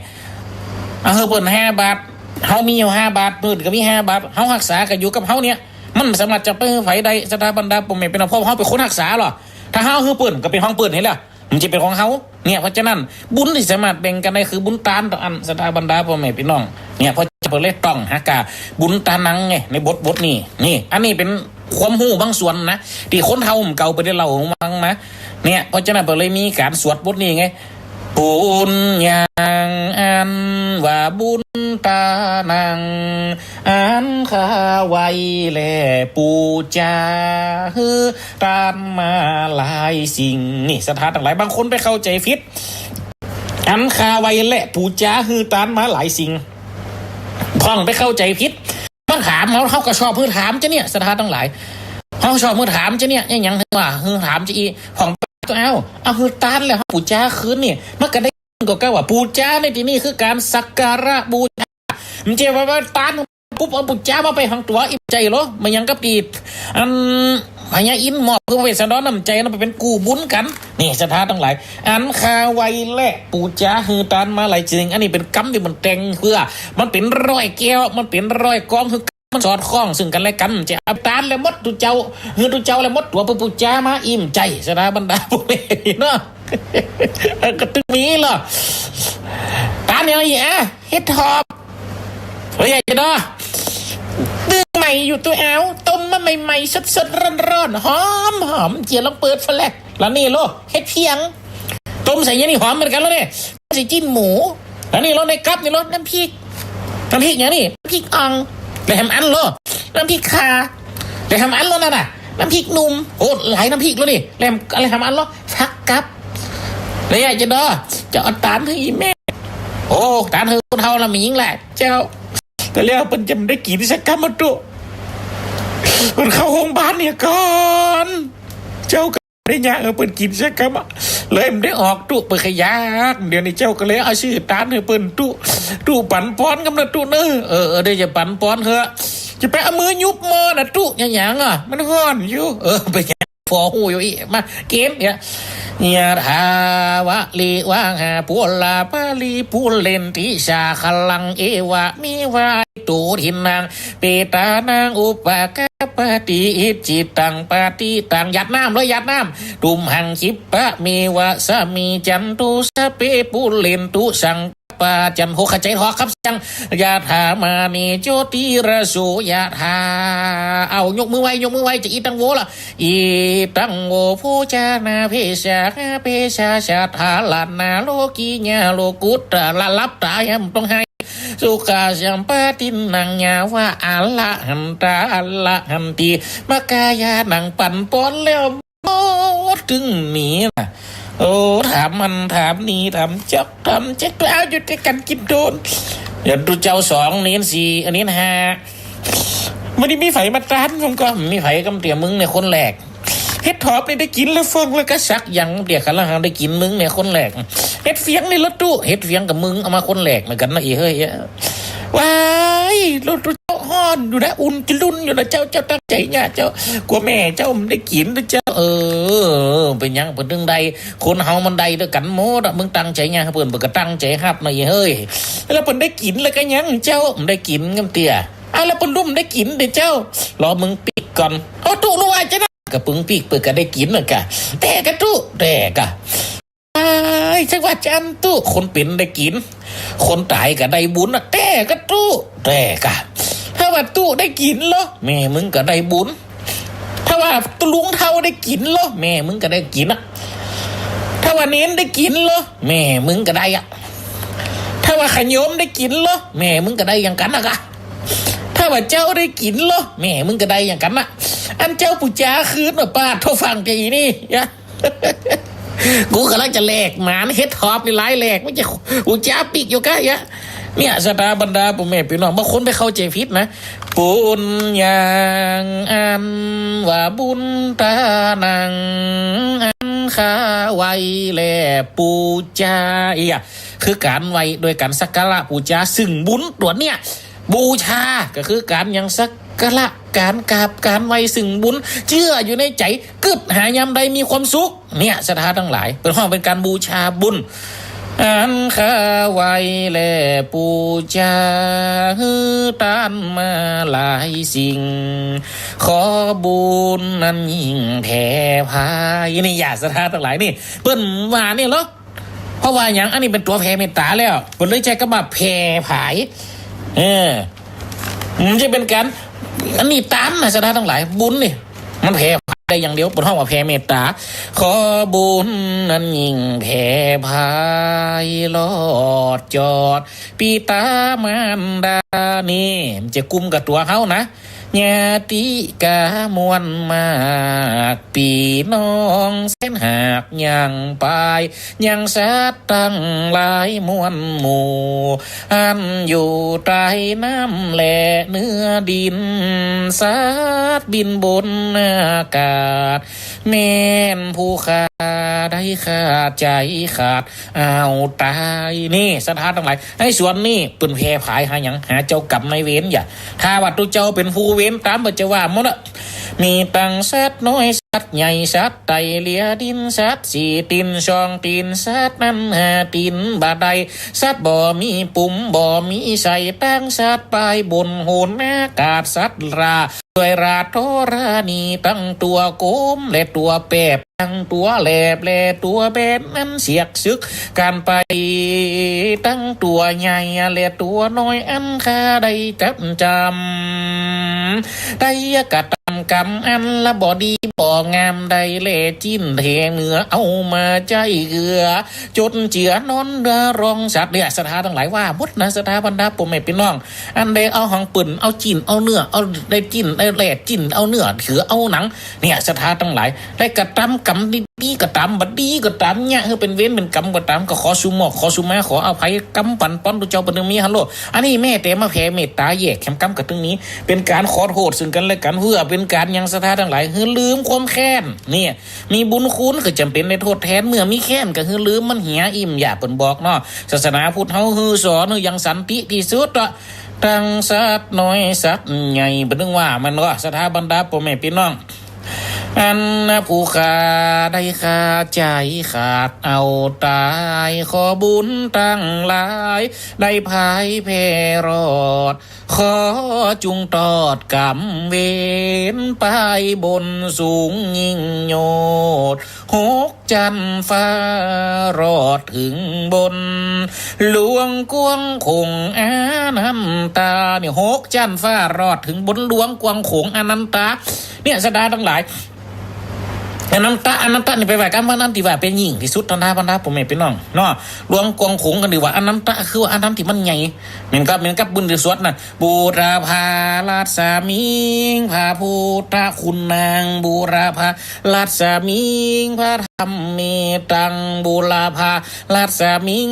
เอาหื้อเปิ้นห้าบาท เฮามีอยู่ห้าบาท เปิ้นก็มีห้าบาท เฮาฮักษาก็อยู่กับเฮาเนี่ย มันบ่สามารถจะไปหื้อใผได้ ศรัทธาบรรดาป้อแม่ปี้น้อง เพราะเฮาเป๋นคนฮักษาเหรอ ถ้าเฮาหื้อเปิ้นก็เป๋นของเปิ้นหั้นแหละ มันจะเป๋นของเฮา เนี่ย เพราะฉะนั้นบุญตี้สามารถแบ่งกั๋นได้คือบุญตานเต้าอั้น ศรัทธาบรรดาป้อแม่ปี้น้อง เนี่ย เพราะฉะนั้นเปิ้นเลยต้องหากาบุญตานังไง ในบทบทนี้ นี่ อันนี้เป๋นความฮู้บางส่วนนะ ตี้คนเฒ่าเก่าเปิ้นได้เล่าหื้อฟังมา เนี่ย เพราะฉะนั้นเปิ้นเลยมีก๋านสวดบทนี้ไง ปุญญัง อันว่าบุญตานัง อันข้าไหว้และปู๋จาหื้อตานมาหลายสิ่ง นี่ ศรัทธาตังหลาย บางคนไปเข้าใจ๋ผิด อันข้าไหว้และปู๋จาหื้อตานมาหลายสิ่ง พ่องไปเข้าใจ๋ผิด มาถามเฮา เฮาก็ชอบหื้อถามจะเนี่ย ศรัทธาตังหลาย เฮาชอบหื้อถามจะเนี่ย เอ๊ะ หยังหื้อว่า หื้อถามจะอี้ พ่องไปก็เอา เอาหื้อตานแล้วเฮาปู๋จาคืนนี่ มันก็ได้ ก็กล่าวว่าปู๋จาในตี้นี้คือก๋านสักการะบูชา บ่ใจ้ว่า ว่าตานปุ๊บเอาปู๋จามาไปหางตั๋ว อิ๋มใจ๋เหรอ บ่เหมือนอย่างกับตี้ อัน พญาอินทร์มอบหื้อเวสสันดรน้ำใจ๋ นั้นไปเป๋นกู้บุญกั๋น นี่ ศรัทธาตังหลาย อันข้าไหว้และปู๋จาหื้อตานมาหลายสิ่ง อันนี้เป๋นกำตี้มันแต่งเปื้อ มันเป๋นร้อยแก้ว มันเป๋นร้อยกอง คือมันสอดคล้องซึ่งกั๋นและกั๋น บ่ใจ้เอาตานแล้วหมดตุ๊เจ้า หื้อตุ๊เจ้าแล้วหมดตั๋ว ไปปู๋จามา อิ๋มใจ๋ ศรัทธาบรรดาป้อแม่เนาะ เออ ก็ตึงมีเหรอ ต๋านอย่างอี้ อ่ะ เห็ดถอบ เฮ้ย ยายจะดอ นึ่งใหม่อยู่ตุ๊ เอา ต้มมาใหม่ๆ สดๆ ร้อนๆ หอมๆ เจียลองเปิดฝาแลก แล้วนี่โล เห็ดเผียง ต้มใส่อย่างนี้หอมเหมือนกั๋นแล้วเนี่ย ใส่จิ๊นหมู แล้วนี่โล ในกับนี่โล น้ำพริก น้ำพริกอย่างนี้ น้ำพริกอ่อง แล้วแหมอันโล น้ำพริกข่า แล้วแหมอันโลนั่นน่ะ น้ำพริกหนุ่ม โอ้ หลายน้ำพริกแล้วนี่ แล้วแหม อะไรแหมอันโล ผักกับ แล้วยายจะดอ จะเอาต๋านหื้ออี่แม่ โอ้ ต๋านหื้อคนเฒ่าละมีหญิงแหละ เจ้า แต่แล้วเปิ้นจะบ่ได้กิ๋นสักกำอะตุ๊ เปิ้นเข้าโฮงบาลเนี่ยก่อน เจ้าก็ได้ยาก เออ เปิ้นกิ๋นสักกำอะ เลยบ่ได้ออกตุ๊ เปิ้นขยัก เดี๋ยวนี้เจ้าก็เลยเอาซื้อต๋านหื้อเปิ้นตุ๊ ตุ๊ปั๋นปอนกำนะตุ๊เนอะ เออ เออ เดี๋ยวจะปั๋นปอนเหอะ จะไปเอามือหยุบหม้อนะตุ๊ หยังๆ อะ มันฮ้อนอยู่ เออ ไป ปอฮู้อยู่อี้ มา เกมเนี่ย ยะถาวะริวะหาปูราปะริปูเรนติสาคะรัง เอวะเมวะอิโต ทินนัง เปตานัง อุปะกัปปะติ อิจฉิตัง ปัตถิตัง หยาดน้ำเลย หยาดน้ำ ตุมหัง คิปปะเมวะสะมิจฉันตุ สัพเพ ปูเรนตุ สัง ปาจันโห เข้าใจ๋ถอกครับ จัง ยะถามานิโชติระโสยะถา เอา ยกมือไหว้ ยกมือไหว้ จะอิตังโวละ อิตังโว โภชนะเพสะหะเพสะสัตถาลานาโลกิยาโลกุตตะระ หลับต๋า ห้ามต้องไห้ สุขะสัมปะตินนังยาวะอะระหันตาอะระหันติ มะกายานังปั๋นปอนแล้ว โอ้ ตึงหนีน่ะ โอ้ ถามหั้นถามนี่ ถามจ๊อกถามแจ๊ก เอาอยู่ตวยกั๋นกิ๋นโตน เดี๋ยวตุ๊เจ้าสอง เณรสี่ อันนี้นะฮะ บ่ได้มีใผมาต้าน ผมก็บ่มีใผกำเตี๋ยมึงเนี่ยคนแรก เห็ดถอบนี่ได้กิ๋นแล้วฟองแล้วก็สักอย่างเตี๋ย คันละหางได้กิ๋นมึงเนี่ยคนแรก เห็ดเผียงนี่ละตุ๊ เห็ดเผียงกับมึงเอามาคนแรกเหมือนกั๋นนะ อีเฮ้ย ว้าย รถเจ้าฮ้อนอยู่นะ อุ่นจะลุ่นอยู่นะ เจ้า เจ้าตั้งใจ๋เนี่ย เจ้า กั๋วแม่เจ้าบ่ได้กิ๋นนะเจ้า เออ เป๋นหยังเปิ้นตึงได้ คนเฮามันได้ตวยกั๋นหมดอะ มึงตั้งใจ๋เนี่ย เปิ้น เปิ้นก็ตั้งใจ๋ฮับนะ อีเฮ้ย แล้วเปิ้นได้กิ๋นแล้วก็ยังเจ้าบ่ได้กิ๋นกำเตี๋ย อ่ะ แล้วเปิ้นลุมได้กิ๋นเด้อเจ้า รอมึงปิ๊กก่อน เอาตุ๊ รู้ว่าจะนะ ก็ปึงปิ๊กเปิ้นก็ได้กิ๋นน่ะกะ แต่กะตุ๊ แต่กะ ไอ้ จักว่าจั้นตุ๊ คนเป๋นได้กิ๋น คนต๋ายก็ได้บุญน่ะ แต่กะตุ๊ แต่กะ ถ้าว่าตุ๊ได้กิ๋นเหรอ แม่มึงก็ได้บุญ ถ้าว่าตุ๊ลุงเฒ่าได้กิ๋นเหรอ แม่มึงก็ได้กิ๋นอะ ถ้าว่าเณรได้กิ๋นเหรอ แม่มึงก็ได้อะ ถ้าว่าขะโยมได้กิ๋นเหรอ แม่มึงก็ได้อย่างกั๋นนะกะ ถ้าว่าเจ้าได้กิ๋นเหรอ แม่มึงก็ได้อย่างกั๋นนะ อันเจ้าปู๋จาคืนน่ะ ปาดโธ่ ฟังแต่อีนี่ยะ กูก่ำลังจะแหลกหมาน เห็ดถอบนี่หลายแหลก มันจะปู๋จาปิ๊กอยู่กะยะ เนี่ย ศรัทธาบรรดาป้อแม่ปี้น้อง บางคนไปเข้าใจ๋ผิดนะ ปุญญังอันว่าบุญตานัง อันข้าไหว้และปู๋จา เอีย คือก๋านไหว้โดยก๋านสักการะปู๋จาซึ่งบุญตั๋วเนี่ย บูชาก็คือก๋านหยังสักการะ ก๋านกราบ ก๋านไหว้ซึ่งบุญ เจื้ออยู่ในใจ๋ กึ๊ดหายามใดมีความสุข เนี่ย ศรัทธาตังหลาย เปิ้นฮ้องเป๋นก๋านบูชาบุญ อันข้าไหว้และปู๋จาหื้อต้านมาหลายสิ่ง ขอบุญนั้นยิ่งแผ่ผาย นี่ ยะ ศรัทธาตังหลายนี่ เปิ้นว่านี่เหรอ เพราะว่าหยัง อันนี้เป๋นตั๋วแผ่เมตต๋าแล้ว เปิ้นเลยใจ๊กำว่าแผ่ผาย เออ มันจะเป๋นก๋าน อันนี้ต๋ามนะ ศรัทธาตังหลาย บุญนี่ มันแผ่ผายได้อย่างเดียว เปิ้นฮ้องว่าแผ่เมตต๋า ขอบุญนั้นยิ่งแผ่ผาย ลอดจอด ปิต๋ามารดา นี่ มันจะกุมกับตั๋วเฮานะ ญาติกามวลมาก ปี้น้องแสนหากยังปาย ยังสัตว์ตังหลายมวลหมู่ อันอยู่ใต้น้ำและเหนือดิน สัตว์บินบนอากาศ แม่นผู้ข้าได้ขาดใจ๋ขาด เอาต๋าย นี่ ศรัทธาตังหลาย ในส่วนนี้เปิ้นแผ่ผายหาหยัง หาเจ้ากรรมนายเวร ยะ ถ้าว่าตุ๊เจ้าเป๋นผู้เวรต๋าม เปิ้นจะว่าหมดอะ มีตังสัตว์น้อยสัตว์ใหญ่ สัตว์ไต่เหลียดิน สัตว์สี่ตี๋นสองตี๋น สัตว์นั้นห้าตี๋นบ่ได้ สัตว์บ่มีปุ๋มบ่มีไส้ ตังสัตว์ปายบนโหนอากาศ สัตว์รา ด้วยราชธรณี ตังตั๋วโกมและตั๋วแปบ ตังตั๋วแหลบและตั๋วแบน อันเสียกศึกกั๋นไป ตังตั๋วใหญ่และตั๋วน้อย อันข้าได้จับจ๋ำ ได้กระตำกรรมอันละบ่ดีบ่งาม ได้แล่จิ้นแทงเนื้อ เอามาใจ๊เกือ จนเจือนอนเนื้อรองสัตว์ เนี่ย ศรัทธาตังหลาย ว่าหมดนะ ศรัทธาบรรดาป้อแม่ปี้น้อง อันได้เอาหางเปิ้น เอาจิ้น เอาเนื้อ เอาได้จิ้น ได้แล่จิ้น เอาเนื้อ ถือเอาหนัง เนี่ย ศรัทธาตังหลาย ได้กระตำกรรมดีๆ ก็ต๋าม บ่ดีก็ต๋าม เยียะหื้อเป๋นเวรเป๋นกรรมก็ต๋าม ก็ขอสุหมอก ขอสุมา ขออภัยกรรมปั๋นป้อน ตุ๊เจ้าเปิ้นตึงมีฮัลโหล อันนี้แม่แต่มาแผ่เมตต๋าแยกแขมกรรมกั๋นตึงนี้ เป๋นก๋านขอโต้ษซึ่งกั๋นและกั๋น เพื่อเป๋นก๋านยังศรัทธาตังหลาย หื้อลืมความแค้น เนี่ย มีบุญคุณก็จ๋ำเป๋นได้โต้ษแตน เมื่อมีแค้นก็หื้อลืมมันเหีย อี่มหยาบเปิ้นบอกเนาะ ศาสนาพุทธเฮาหื้อสอนหื้อยังสันติตี้สุดอะ ตังสัตว์น้อยสัตว์ใหญ่ เปิ้นตึงว่า แม่นบ่ ศรัทธาบรรดาป้อแม่ปี้น้อง อันผู้ข้าได้ฆ่าใจ๊ขาดเอาต๋าย ขอบุญตังหลาย ได้ผายแผ่รอด ขอจุ่งตอดกรรมเวร ไปบนสูงยิ่งโยด หกจั๊นฟ้ารอดเถิงบน หลวงกว้างโขงอานันตา เนี่ย หกจั๊นฟ้ารอดเถิงบนหลวงกว้างโขงอานันตา เนี่ย ศรัทธาตังหลาย อานันตา อานันตานี่แปลว่ากำว่าอันตี้ว่าเป๋นยิ่งตี้สุด ศรัทธาบรรดาป้อแม่ปี้น้องเนาะ หลวงกว้างโขงก็เรียกว่าอานันตา คือว่าอันตี้มันใหญ่ เหมือนกับ เหมือนกับบุญตี้สุดนะ บูรพารัศมิง พระพุทธคุณนาง บูรพารัศมิง พระธัมเมตัง บูรพารัศมิง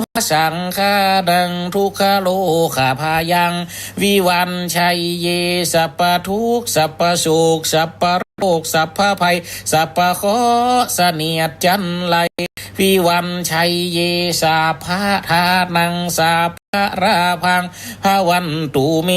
พระสังฆานัง ทุกขโรคาพายัง วิวัญชัยเย สัพพทุกข์ สัพพโศก สัพพโรค สัพพภัย สัพพเคราะห์ เสนียดจัญไร วิวัญชัยเย สัพพทานัง สัพพลาภัง ภวันตุเม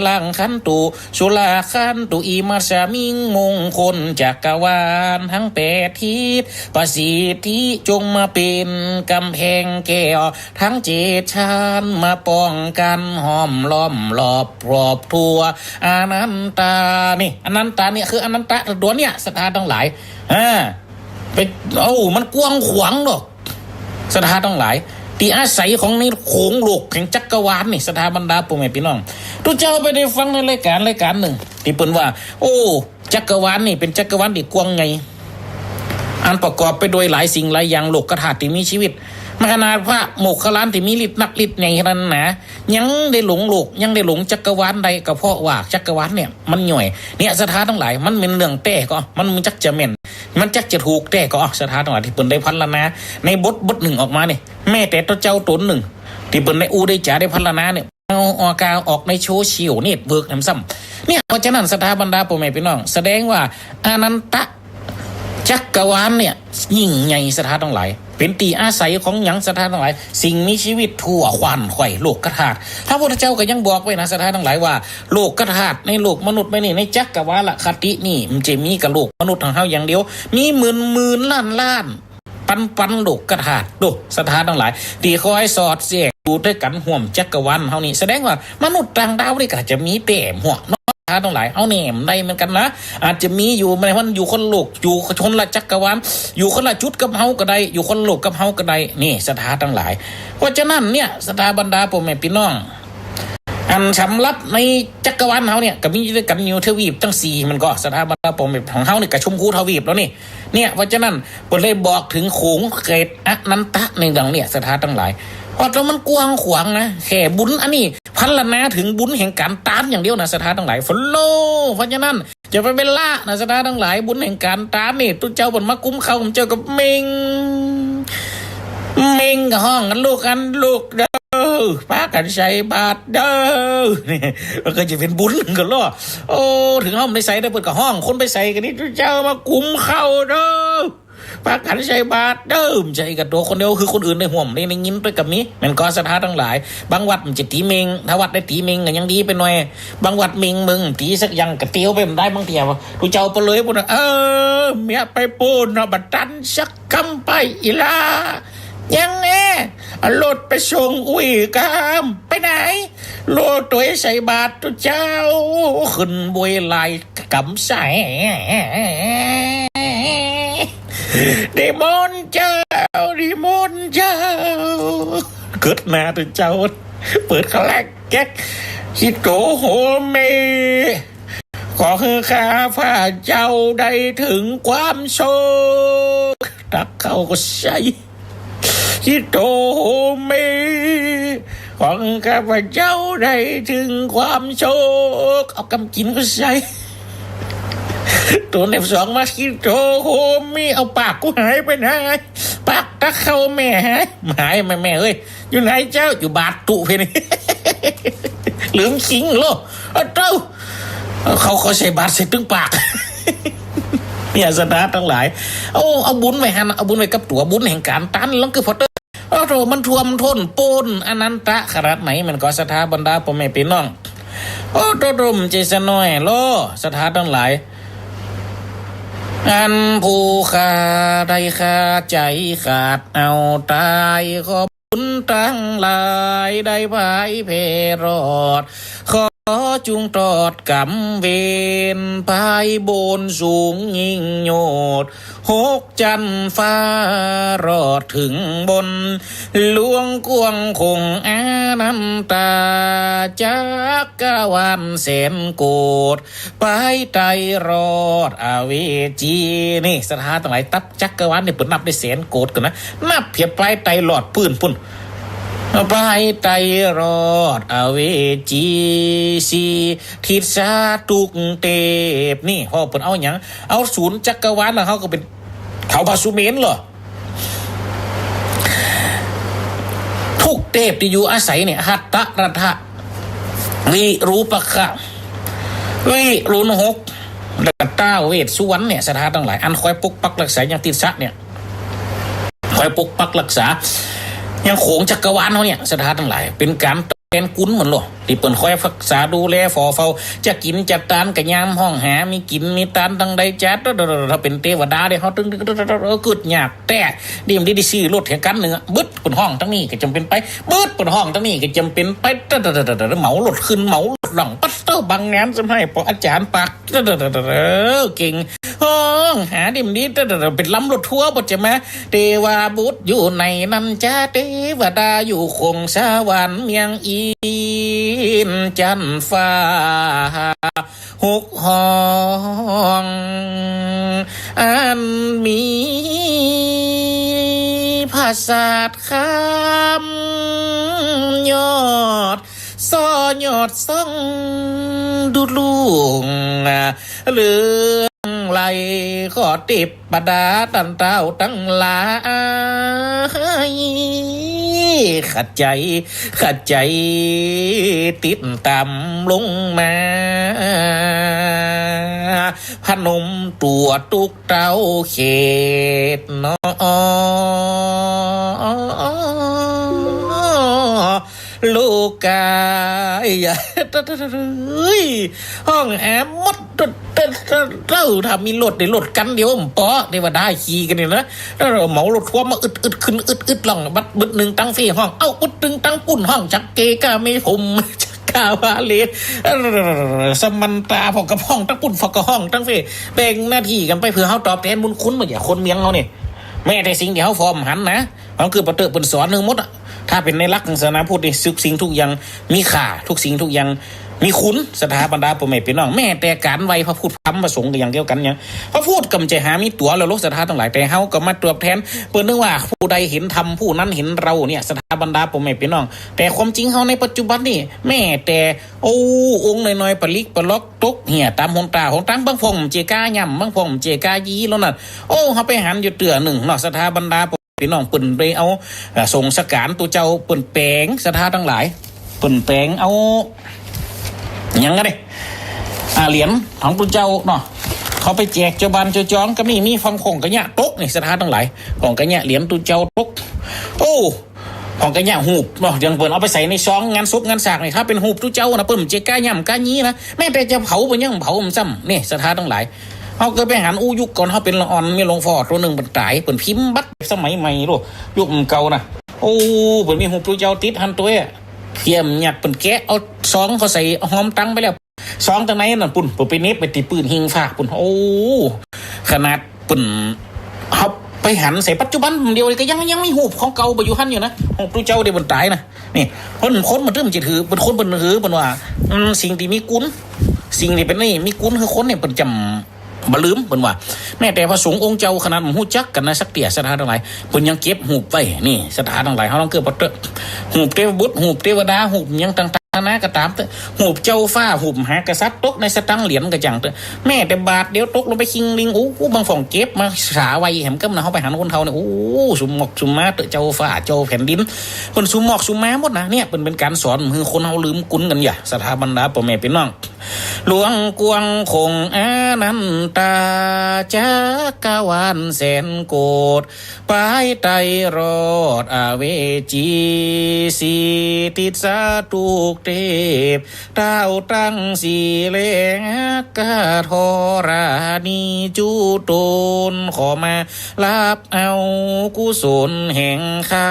รักขันตุ สุราคันตุ อิมัสสมิง มงคลจักรวาลทั้งแปดทิศ ประสิทธิจงมาเป๋นก๋ำแพงแก้ว ทั้งเจ็ดชั้นมาป้องกั๋น ห้อมล้อมรอบรอบทั่ว อานันตา นี่ อานันตาเนี่ยคืออานันตาตั๋วเนี่ย ศรัทธาตังหลาย อ่า ไป โอ้ มันกว้างขวางดอก ศรัทธาตังหลาย ตี้อาศัยของในโขงโลกแห่งจักรวาลนี่ ศรัทธาบรรดาป้อแม่ปี้น้อง ตุ๊เจ้าไปได้ฟังในรายก๋านรายก๋านนึ่ง ตี้เปิ้นว่า โอ้ จักรวาลนี่เป๋นจักรวาลตี้กว้างใหญ่ อันประกอบไปโดยหลายสิ่งหลายอย่าง โลกธาตุตี้มีชีวิต มหานาถพระโมคคัลลานตี้มีฤทธิ์นักฤทธิ์ใหญ่ขนาดนั้นนะ ยังได้หลงโลก ยังได้หลงจักรวาลได้ ก็เพราะว่าจักรวาลเนี่ยมันย่อย เนี่ย ศรัทธาตังหลาย มันแม่นเรื่องแต๊ก่อ มัน มันจักจะแม่น มันจักจะถูกแต๊ก่อ ศรัทธาตังหลาย ตี้เปิ้นได้พรรณนาในบทบทนึ่งออกมานี่ แม้แต่ตุ๊เจ้าต๋นนึ่ง ตี้เปิ้นได้อู้ได้จ๋าได้พรรณนาเนี่ย เอาออกกาออกในโซเชียลเน็ตเวิร์กนำซ้ำ เนี่ย เพราะฉะนั้น ศรัทธาบรรดาป้อแม่ปี้น้อง แสดงว่าอานันตะจักรวาลเนี่ยยิ่งใหญ่ ศรัทธาตังหลาย เป๋นตี้อาศัยของหยัง ศรัทธาตังหลาย สิ่งมีชีวิตทั่วขวัญไขว่โลกธาตุ พระพุทธเจ้าก็ยังบอกไว้นะ ศรัทธาตังหลาย ว่าโลกธาตุในโลกมนุษย์แม่นี่ ในจักรวาลคตินี่ มันจะมีกับโลกมนุษย์ของเฮาอย่างเดียว มีหมื่นหมื่นล้านล้าน ปันปันโลกธาตุ ดู ศรัทธาตังหลาย ตี้คอยสอดแทรกอยู่ตวยกั๋นฮ่วมจักรวาลเฮานี่ แสดงว่ามนุษย์ต่างดาวนี่ก็จะมีแต๊หมวกเนาะ ศรัทธาตังหลาย เอาแหน่บ่ได้เหมือนกั๋นนะ อาจจะมีอยู่ มัน มันอยู่คนละโลก อยู่คนละจักรวาล อยู่คนละจุดกับเฮาก็ได้ อยู่คนละโลกกับเฮาก็ได้ นี่ ศรัทธาตังหลาย เพราะฉะนั้นเนี่ย ศรัทธาบรรดาป้อแม่ปี้น้อง อันสำหรับในจักรวาลเฮาเนี่ย ก็มีตวยกั๋นอยู่ทวีปตังสี่ มันก็ ศรัทธาบรรดาป้อแม่ของเฮาเนี่ยก็ชมพูทวีปแล้วนี่ เนี่ย เพราะฉะนั้นเปิ้นเลยบอกเถิงโขงเขตอานันตะในดังเนี่ย ศรัทธาตังหลาย เพราะแล้วมันกว้างขวางนะ แค่บุญอันนี้พรรณนาเถิงบุญแห่งก๋านตานอย่างเดียวนะ ศรัทธาตังหลาย ฟอลโล่ เพราะฉะนั้น จะไปเบลล่านะ ศรัทธาตังหลาย บุญแห่งก๋านตานนี่ ตุ๊เจ้าเปิ้นมากุมเข้า ตุ๊เจ้าก็เม็ง เม็งก็ฮ้องกั๋นลูกกั๋นลูกเด้อ ปากั๋นใส่บาตรเด้อ นี่ มันก็จะเป๋นบุญกั๋นลอ โอ้ เถิงเฮาบ่ได้ใส่เด้อ เปิ้นก็ฮ้องคนไปใส่กั๋นนี่ ตุ๊เจ้ามากุมเข้าเด้อ ปากั๋นใส่บาตรเด้อ บ่ใจ้กับตั๋วคนเดียว คือคนอื่นได้ฮ่วมได้ ได้ยินตวยก็มี แม่นก็ ศรัทธาตังหลาย บางวัดมันจะตี๋เม็ง ถ้าวัดได้ตี๋เม็งก็ยังดีไปหน่อย บางวัดเม็งเมิงตี๋สักอย่างก็เตียวไปบ่ได้ บางเตียว ตุ๊เจ้าไปเลยปู้นนะ เออ เมียไปปู้นนะ บ่ตันสักกำไปอีหล่า ยังแน่ เอารถไปส่งอุ้ยกำ ไปไหน โลตวยใส่บาตรตุ๊เจ้า ขึ้นบวยลายกำใส่ นิมนต์เจ้า นิมนต์เจ้า กึ๊ดหน้าตุ๊เจ้า เปิดแคล็กแก๊ก ขี้โตโหเม ขอหื้อข้าพระเจ้าได้ถึงความสุข ตักเข้าก็ใส่ ขี้โตโหเม ขอหื้อข้าพระเจ้าได้ถึงความสุข เอากำกิ๋นก็ใส่ ตั๋วแนบสองมา ขี้โตโหเม เอาปากกูหายไปไหน ปากตักเข้าแม่หาย หายแม่ แม่เอ้ย อยู่ไหนเจ้า อยู่บาตรตุ๊เพนี่ ลืมคิงโล เอาเต้า เขา เขาใส่บาตรใส่ตึงปาก เนี่ยศรัทธาตังหลาย เอา เอาบุญไว้หั้น เอาบุญไว้กับตั๋ว บุญแห่งก๋านตัน ลองคือพอเตอร์ โอ้โธ่ มันท่วมท้นปูนอนันตะขนาดไหน มันก็ศรัทธาบรรดาป้อแม่ปี้น้อง โอ้โธ่ โธ่ มันจะสะน้อยลอ ศรัทธาตังหลาย อันผู้ข้าได้ขาดใจ๋ขาดเอาต๋าย ขอบุญตังหลายได้ผายแผ่รอด ขอจุ่งตอดก๋ำเวร ผายโบนสูงยิ่งโยด หกจั๊นฟ้ารอดเถิงบน หลวงกว้างคงอนันตา จักรวาลแสนโกฏ ผายไตรรอดอเวจี นี่ศรัทธาตังหลาย ตั๊บจักรวาลนี่เปิ้นนับได้แสนโกฏก่อนนะ นับเหียผายไตรรอดปื้นปุ้น ผายไตรรอดอเวจี สี่ทิศาตุ๊กเตพ นี่ เพราะเปิ้นเอาหยัง เอาศูนย์จักรวาลแล้ว เขาก็เป๋นเถาพระสุเมรุเหรอ ทุกเตพตี้อยู่อาศัยเนี่ย หัตถรัตถะ วิรูปะคะ วิรุณหก แล้วก็ท้าวเวสสุวรรณเนี่ย ศรัทธาตังหลาย อันคอยปกปักรักษายังติสสะเนี่ย คอยปกปักรักษายังโขงจักรวาลเฮาเนี่ย ศรัทธาตังหลาย เป๋นก๋านตอบแตนคุณมันโล ตี้เปิ้นคอยรักษาดูแลฝ่อเฝ้า จะกิ๋นจะตานก็ยามฮ้องหา มีกิ๋นมีตานตังใดจ๊าด ถ้าเป๋นเตวดาเด้ เฮาตึง เออ กึ๊ดยากแต๊ ดีมดีได้ซื้อรถแห่งกั๋นนึ่งอะ บึดเปิ้นฮ้องตังนี้ก็จำเป๋นไป บึดเปิ้นฮ้องตังนี้ก็จำเป๋นไป เหมารถขึ้นเหมารถล่อง ปั๊ดเต้า บางงานสำให้ปออาจ๋ารย์ปาก เก่ง ฮ้องหาดีมดี เป๋นลำรถทัวร์บ่จะมา เตวบุตรอยู่ในนั้นจ๊า เตวดาอยู่โขงสวรรค์เมืองอินทร์จั๊นฟ้า หกห้อง อันมีผาสาทคำยอด ซ้อยอดส่องดูลุ่ง เรืองไล ขอเตพดาต้านเต้าตังหลาย ขัดใจ๋ ขัดใจ๋ ติดต๋ามลงมา พนมตั๋วตุ๊กเต้าเขตเนาะ ลูกกาย เฮ้ย ฮ้องแอมหมด เต้า ถ้ามีรถได้รถกั๋นเดียว บ่ปอ เตวดาขี่กั๋นนี่นะ เหมารถทัวร์มาอึดๆ ขึ้นอึดๆ ล่อง บัดบึดนึ่งตังเฟ้ฮ้อง เอ้า บึดนึ่งตังปุ้นฮ้อง จักเกก้าเมผม จักก้าพาเล สมันตา พ่องก็ฮ้องตังปุ้น พ่องก็ฮ้องตังเฟ้ แบ่งหน้าตี้กั๋นไป เปื้อเฮาตอบแตนบุญคุณ บ่าเยียะคนเมืองเฮานี่ แม้แต่สิ่งตี้เฮาผ่อบ่หันนะ เฮาคือปอเต๊อะเปิ้นสอนหื้อหมดอะ ถ้าเป๋นในหลักของศาสนาพุทธนี่ ทุกสิ่งทุกอย่างมีค่า ทุกสิ่งทุกอย่างมีคุณ ศรัทธาบรรดาป้อแม่ปี้น้อง แม้แต่ก๋านไหว้พระพุทธพระธรรมพระสงฆ์ก็อย่างเดียวกั๋น อย่างพระพุทธก็บ่ใจ้หามีตั๋วแล้วโล ศรัทธาตังหลาย แต่เฮาก็มาตอบแตนเปิ้น นึกว่าผู้ใดเห็นธรรมผู้นั้นเห็นเราเนี่ย ศรัทธาบรรดาป้อแม่ปี้น้อง แต่ความจริงเฮาในปัจจุบันนี่ แม้แต่ โอ้ องค์น้อยๆ ปะลิกปะล็อกตกเหี่ยต๋ามหนต๋าหนตาง บางพ่องบ่เจก้าย่ำ บางพ่องบ่เจก้ายี้แล้วนั่น โอ้ เฮาไปหันอยู่เตื้อนึ่งเนาะ ศรัทธาบรรดา ปี้น้อง เปิ้นไปเอา เอ่อ สงฆ์สก๋านตุ๊เจ้า เปิ้นแป๋ง ศรัทธาตังหลาย เปิ้นแป๋งเอา หยังกะเด้ อ่า เหรียญของตุ๊เจ้าเนาะ เขาไปแจกจาวบ้านจาวจอง ก็มี มีพ่องขงขยะตกนี่ ศรัทธาตังหลาย พ่องขยะเหรียญตุ๊เจ้าตก โอ้ พ่องขยะฮูปเนาะ อย่างเปิ้นเอาไปใส่ในซองงานศพงานสากนี่ ถ้าเป๋นฮูปตุ๊เจ้านะ เปิ้นบ่เจก้าย่ำก้ายี้นะ แม้แต่จะเผาเปิ้นยังบ่เผามันซ้ำ นี่ ศรัทธาตังหลาย เฮาเกยไปหันอู้ยุคก่อน เฮาเป๋นละอ่อน มีหลวงพ่อตั๋วนึ่งเปิ้นต๋าย เปิ้นพิมพ์บัตรสมัยใหม่โล ยุคมันเก่านะ โอ้ เปิ้นมีฮูปตุ๊เจ้าติดหั้นตวย เตี้ยมหยักเปิ้นแกะเอาซองเข้าใส่หอมตังไปแล้ว ซองตังในนั้นปุ้น เปิ้นไปเหน็บไปตี้ปื้นหิ้งฟ้าปุ้น โอ้ ขนาดเปิ้น เฮาไปหันใส่ปัจจุบันเดียวนี่ก็ยัง ยังมีฮูปของเก่าบ่อยู่หั้นอยู่นะ ฮูปตุ๊เจ้าตี้เปิ้นต๋ายนะ นี่ เปิ้นค้นมาตึ้มจิตหือ เปิ้นค้นเปิ้นหือ เปิ้นว่า อืม สิ่งตี้มีกุณ สิ่งตี้เป๋นนี่มีกุณคือคนเนี่ย เปิ้นจ๋ำ บ่ลืม เปิ้นว่า แม้แต่พระสงฆ์องค์เจ้าขนาดบ่ฮู้จักกั๋นนะสักเตื้อ ศรัทธาตังหลาย เปิ้นยังเก็บฮูปไว้ นี่ ศรัทธาตังหลาย เฮาลองเกื้อบ่เต๊อะ ฮูปเตวบุตร ฮูปเตวดา ฮูปหยังต่างๆ นานาก็ต๋ามเต๊อะ ฮูปเจ้าฟ้า ฮูปมหากษัตริย์ ตกในสตังค์เหรียญก็จั่งเต๊อะ แม้แต่บาทเดียวตกลงไปคิงลิง โอ้ บางฝ่องเก็บมาสาไว้แหม กำนะ เฮาไปหันคนเฒ่าเนี่ย โอ้ สุมหมอกสุมมาเต๊อะ เจ้าฟ้า เจ้าแผ่นดิน เปิ้นสุมหมอกสุมมาหมดนะ เนี่ย เปิ้นเป๋นก๋านสอนหื้อคนเฮาลืมกุณกั๋นอย่า ศรัทธาบรรดาป้อแม่ปี้น้อง หลวงกว้างคงอนันตา จักรวาลแสนโกฏ ปายใต้รอดอเวจี สิทธิ์สาทุกเทพ เท้าตังสี่แลง อัคคธรณีจุตน ขอมาฮับเอากุศลแห่งข้า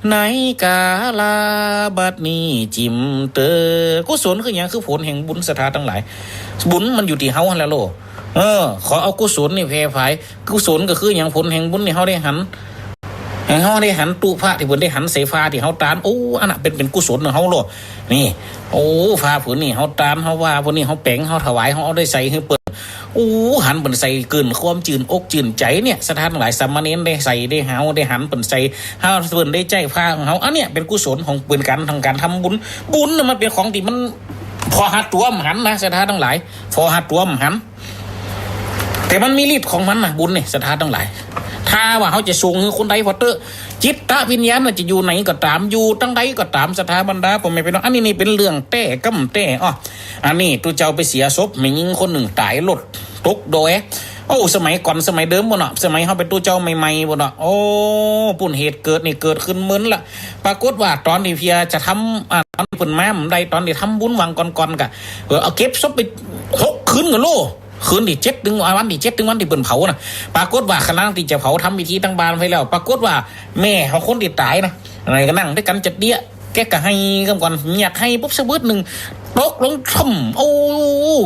ในกาลาบัดนี้จิ่มเต๊อะ กุศลคือหยัง คือผลแห่งบุญ ศรัทธาตังหลาย บุญมันอยู่ตี้เฮาหั้นแหละโล เออ ขอเอากุศลนี่แผ่ผาย กุศลก็คือหยัง ผลแห่งบุญนี่เฮาได้หัน เฮาได้หันตู้พระตี้เปิ้นได้หันใส่ผ้าตี้เฮาตาน โอ้ อันนั้นเป๋น เป๋นกุศลของเฮาโล นี่ โอ้ ผ้าผืนนี่เฮาตาน เฮาว่า ผืนนี่เฮาแป๋ง เฮาถวาย เฮาเอาได้ใส่หื้อเปิ้น โอ้ หันเปิ้นใส่เกินความจื้นอกจื้นใจ๋เนี่ย ศรัทธาตังหลาย สามเณรได้ใส่ ได้เฮาได้หันเปิ้นใส่ เฮาเปิ้นได้ใจ๊ผ้าของเฮา อันเนี้ยเป๋นกุศลของ เป๋นก๋าน ของก๋านทำบุญ บุญน่ะมันเป๋นของตี้มันผ่อหาตั๋วบ่หันนะ ศรัทธาตังหลาย ผ่อหาตั๋วบ่หัน แต่มันมีฤทธิ์ของมันนะ บุญนี่ ศรัทธาตังหลาย ถ้าว่าเฮาจะส่งหื้อคนใดผ่อเต๊อะ จิตวิญญาณน่ะจะอยู่ไหนก็ต๋าม อยู่ตังใดก็ต๋าม ศรัทธาบรรดาป้อแม่ปี้น้อง อันนี้นี่เป๋นเรื่องแต๊ก้ำแต๊ อ้อ อันนี้ตุ๊เจ้าไปเสียศพแม่ญิงคนนึ่งต๋ายรถตกดอย โอ้ สมัยก่อนสมัยเดิมปู้นเนาะ สมัยเฮาเป๋นตุ๊เจ้าใหม่ๆ ปู้นเนาะ โอ้ ปุ้นเหตุเกิดนี่เกิดขึ้นเมินละ ปรากฏว่าต๋อนตี้เพียจะทำ อ่า ต๋อนตี้เปิ้นมาบ่ได้ ต๋อนตี้ทำบุญวางก่อนๆ กะ เออ เอาเก็บศพไปหกคืนก่อโล คืนตี้เจ็ดเถิงวันตี้เจ็ดเถิงวันตี้เปิ้นเผาน่ะ ปรากฏว่าขณะตี้จะเผาทำพิธีตังบ้านไปแล้ว ปรากฏว่าแม่ของคนตี้ต๋ายน่ะ อันนั้นก็นั่งตวยกั๋นจะเดี้ย แกก็ไห้ก่ำก่อน อยากไห้ปุ๊บสะบึดนึ่ง ตกลงถ้ำ โอ้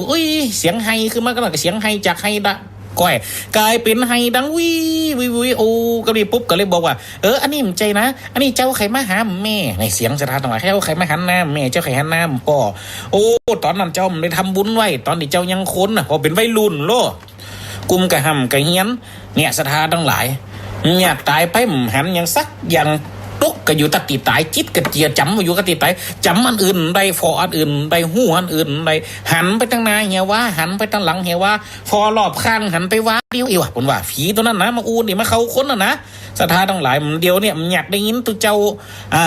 เอ้ย เสียงไห้ขึ้นมาก็เสียงไห้จากไห้ดะก้อย ก๋ายเป๋นไห้ดังวิววิววิว โอ้ ก็เลยปุ๊บก็เลยบอกว่า เออ อันนี้บ่ใจ้นะ อันนี้เจ้าใค่มาหาแม่ ในเสียงศรัทธาตังหลาย เจ้าใค่มาหันหน้าแม่ เจ้าใค่หันหน้าป้อ โอ้ ต๋อนนั้นเจ้าบ่ได้ทำบุญไว้ ต๋อนตี้เจ้ายังคนน่ะ ผ่อเป๋นวัยรุ่นโล กุมกะห่ำกะเฮี้ยน เนี่ย ศรัทธาตังหลาย เนี่ย ต๋ายไปบ่หันหยังสักอย่าง ตกก็อยู่ตั๊กตี้ต๋าย จิตก็เจียจ๋ำอยู่กับตี้ต๋าย จ๋ำอันอื่นบ่ได้ ผ่ออันอื่นบ่ได้ ฮู้อันอื่นบ่ได้ หันไปตังหน้าเหียว่า หันไปตังหลังเหียว่า ผ่อรอบข้างหันไปว่าเดียว เอ้ย ว่า เปิ้นว่า ผีตั๋วนั้นนะ มาอู้นี่ มาเข้าคนน่ะนะ ศรัทธาตังหลาย เดี๋ยวเนี่ย บ่อยากได้ยินตุ๊เจ้า อ่า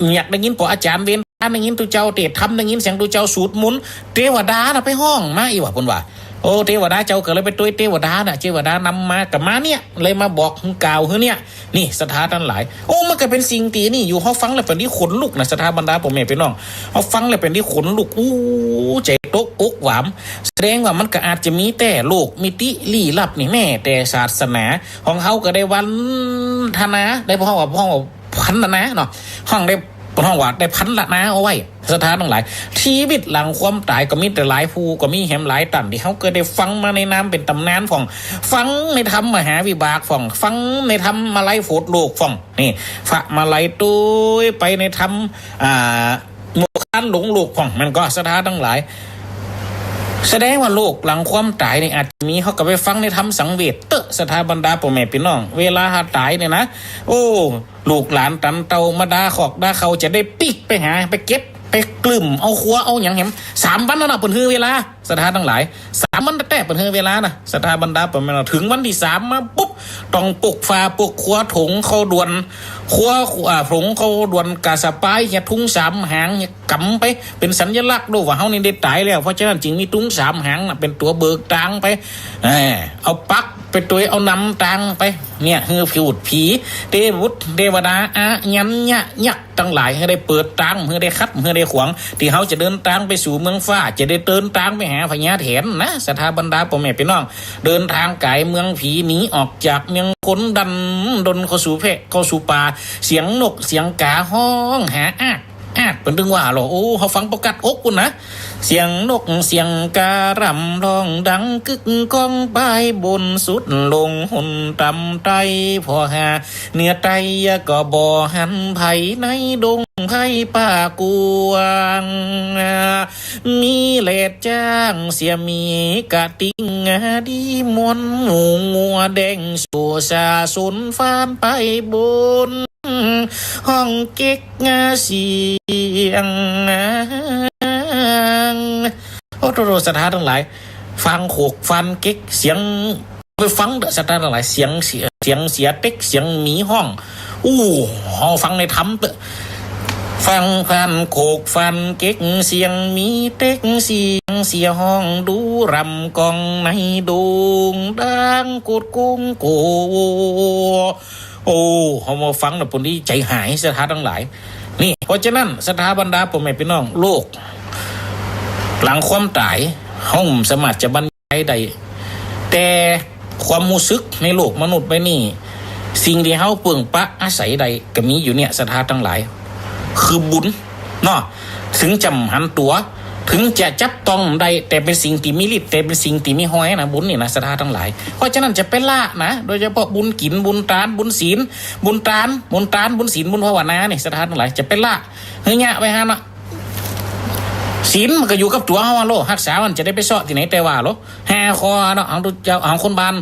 บ่อยากได้ยินป้ออาจ๋ารย์เวร ได้ยินตุ๊เจ้าเตศน์ธรรม ได้ยินเสียงตุ๊เจ้าสูตรมนต์ เตวดาน่ะไปฮ้องมา เอ้ย ว่า เปิ้นว่า โอ้ เตวดาเจ้าก็เลยไปตวยเตวดาน่ะ เตวดานำมา ก็มาเนี่ย เลยมาบอกหื้อกล่าวหื้อเนี่ย นี่ ศรัทธาตังหลาย โอ้ มันก็เป๋นสิ่งตี้นี่อยู่ เฮาฟังแล้วเป๋นตี้ขนลุกนะ ศรัทธาบรรดาป้อแม่ปี้น้อง เฮาฟังแล้วเป๋นตี้ขนลุก อู้ ใจ๋ตกอกหวาม แสดงว่ามันก็อาจจะมีแต๊โลกมิติลี้ลับนี่ แม้แต่ศาสนาของเฮาก็ได้วันทนา ได้ฮ้องว่า ฮ้องว่าพันนาเนาะ ฮ้องได้ ฮ้องว่าได้พันนาเอาไว้ ศรัทธาตังหลาย ชีวิตหลังความต๋ายก็มีแต่หลายผู้ ก็มีแหมหลายต้านตี้เฮาก็ได้ฟังมาในนามเป๋นต๋ำนานพ่อง ฟังในธรรมมหาวิบากพ่อง ฟังในธรรมมาลัยโผดโลกพ่อง นี่ พระมาลัยตวยไปในธรรม อ่า โมฆะหลงโลกพ่อง มันก็ศรัทธาตังหลาย แสดงว่าโลกหลังความต๋ายนี่อาจจะมี เฮาก็ไปฟังในธรรมสังเวชเต๊อะ ศรัทธาบรรดาป้อแม่ปี้น้อง เวลาเฮาต๋ายเนี่ยนะ โอ้ ลูกหลานตันเต้ามาดาคอกดาเค้าจะได้ปิ๊กไปหา ไปเก็บ ไปกลึ้มเอาครัวเอาหยังแหม สามวันนั่นน่ะ เปิ้นหื้อเวลา ศรัทธาตังหลาย สามวันแต๊ๆ เปิ้นหื้อเวลานะ ศรัทธาบรรดาป้อแม่น้อง เถิงวันตี้สามมาปุ๊บ ต้องปลุกฝ้าปลุกครัว ถงเข้าดวน ครัว อ่า ถงเข้าดวนกาสะปาย เหียทุงสามหาง เหียก๋ำไป เป๋นสัญลักษณ์โลกว่าเฮานี่ได้ต๋ายแล้ว เพราะฉะนั้นจึงมีทุงสามหางน่ะ เป๋นตั๋วเบิกตางไป เออ เอาปัก ไปตวยเอานำตางไป เนี่ย หื้อผุดผี เตวุตร เตวดา อายัญญะ ยักษ์ตังหลาย หื้อได้เปิดตาง หื้อได้ขัด หื้อได้ขวาง ตี้เฮาจะเดินตางไปสู่เมืองฟ้า จะได้เดินตางไปหาพญาแถนนะ ศรัทธาบรรดาป้อแม่ปี้น้อง เดินตางก๋ายเมืองผี หนีออกจากเมืองคน ดันด้นเข้าสู่แพร่ เข้าสู่ป่า เสียงนกเสียงก๋าฮ้องหาอาก อาก เปิ้นตึงว่าลอ โอ้ เฮาฟังปอกัดอกปู้นนะ เสียงนกเสียงก๋าร่ำร้องดังกึกก้อง ป้ายบนสุดลงหนต่ำใต้ ผ่อหาเหนือใต้ก็บ่หันใผ ในดงไพรป่ากว้าง มีแหลดจ๊างเสียหมีกระติ่งดี ม่วนหมูงัวแดงสู่สาสน ฟานป้ายบน ฮ้องเก๊กเสียง โอ้โธ่ ศรัทธาตังหลาย ฟังโขกฟันเก๊กเสียง ไปฟังเต๊อะ ศรัทธาตังหลาย เสียงเสีย เสียงเสียเต๊ก เสียงหมีฮ้อง อู้ เฮาฟังในธรรมเต๊อะ ฟังฟันโขกฟันเก๊ก เสียงหมีเต๊ก เสียงเสียฮ้อง ดูร่ำก้องในดง ดังกุดกุ้งโก โอ้ เฮามาฟังแล้วปู้นดีใจ๋หาย ศรัทธาตังหลาย นี่ เพราะฉะนั้น ศรัทธาบรรดาป้อแม่ปี้น้อง โลกหลังความต๋าย เฮาบ่สามารถจะบรรยายได้ แต่ความฮู้สึกในโลกมนุษย์ใบนี้ สิ่งตี้เฮาเปิ่งปะอาศัยได้ ก็มีอยู่เนี่ย ศรัทธาตังหลาย คือบุญ เนาะ เถิงจะบ่หันตั๋ว เถิงจะจับต้องได้ แต่เป๋นสิ่งตี้มีฤทธิ์ แต่เป๋นสิ่งตี้มีฮอยนะ บุญนี่นะ ศรัทธาตังหลาย เพราะฉะนั้นจะไปละนะ โดยเฉพาะบุญกิ๋น บุญตาน บุญศีล บุญตาน บุญตาน บุญศีล บุญภาวนานี่ ศรัทธาตังหลาย จะไปละ เฮ้ย เยียะไปหั้นนะ ศีลมันก็อยู่กับตั๋วเฮาอะโล ฮักษามันจะได้ไปเซาะตี้ไหนแต่ว่าโล ห้าข้อเนาะ ของตุ๊เจ้า ของคนบ้าน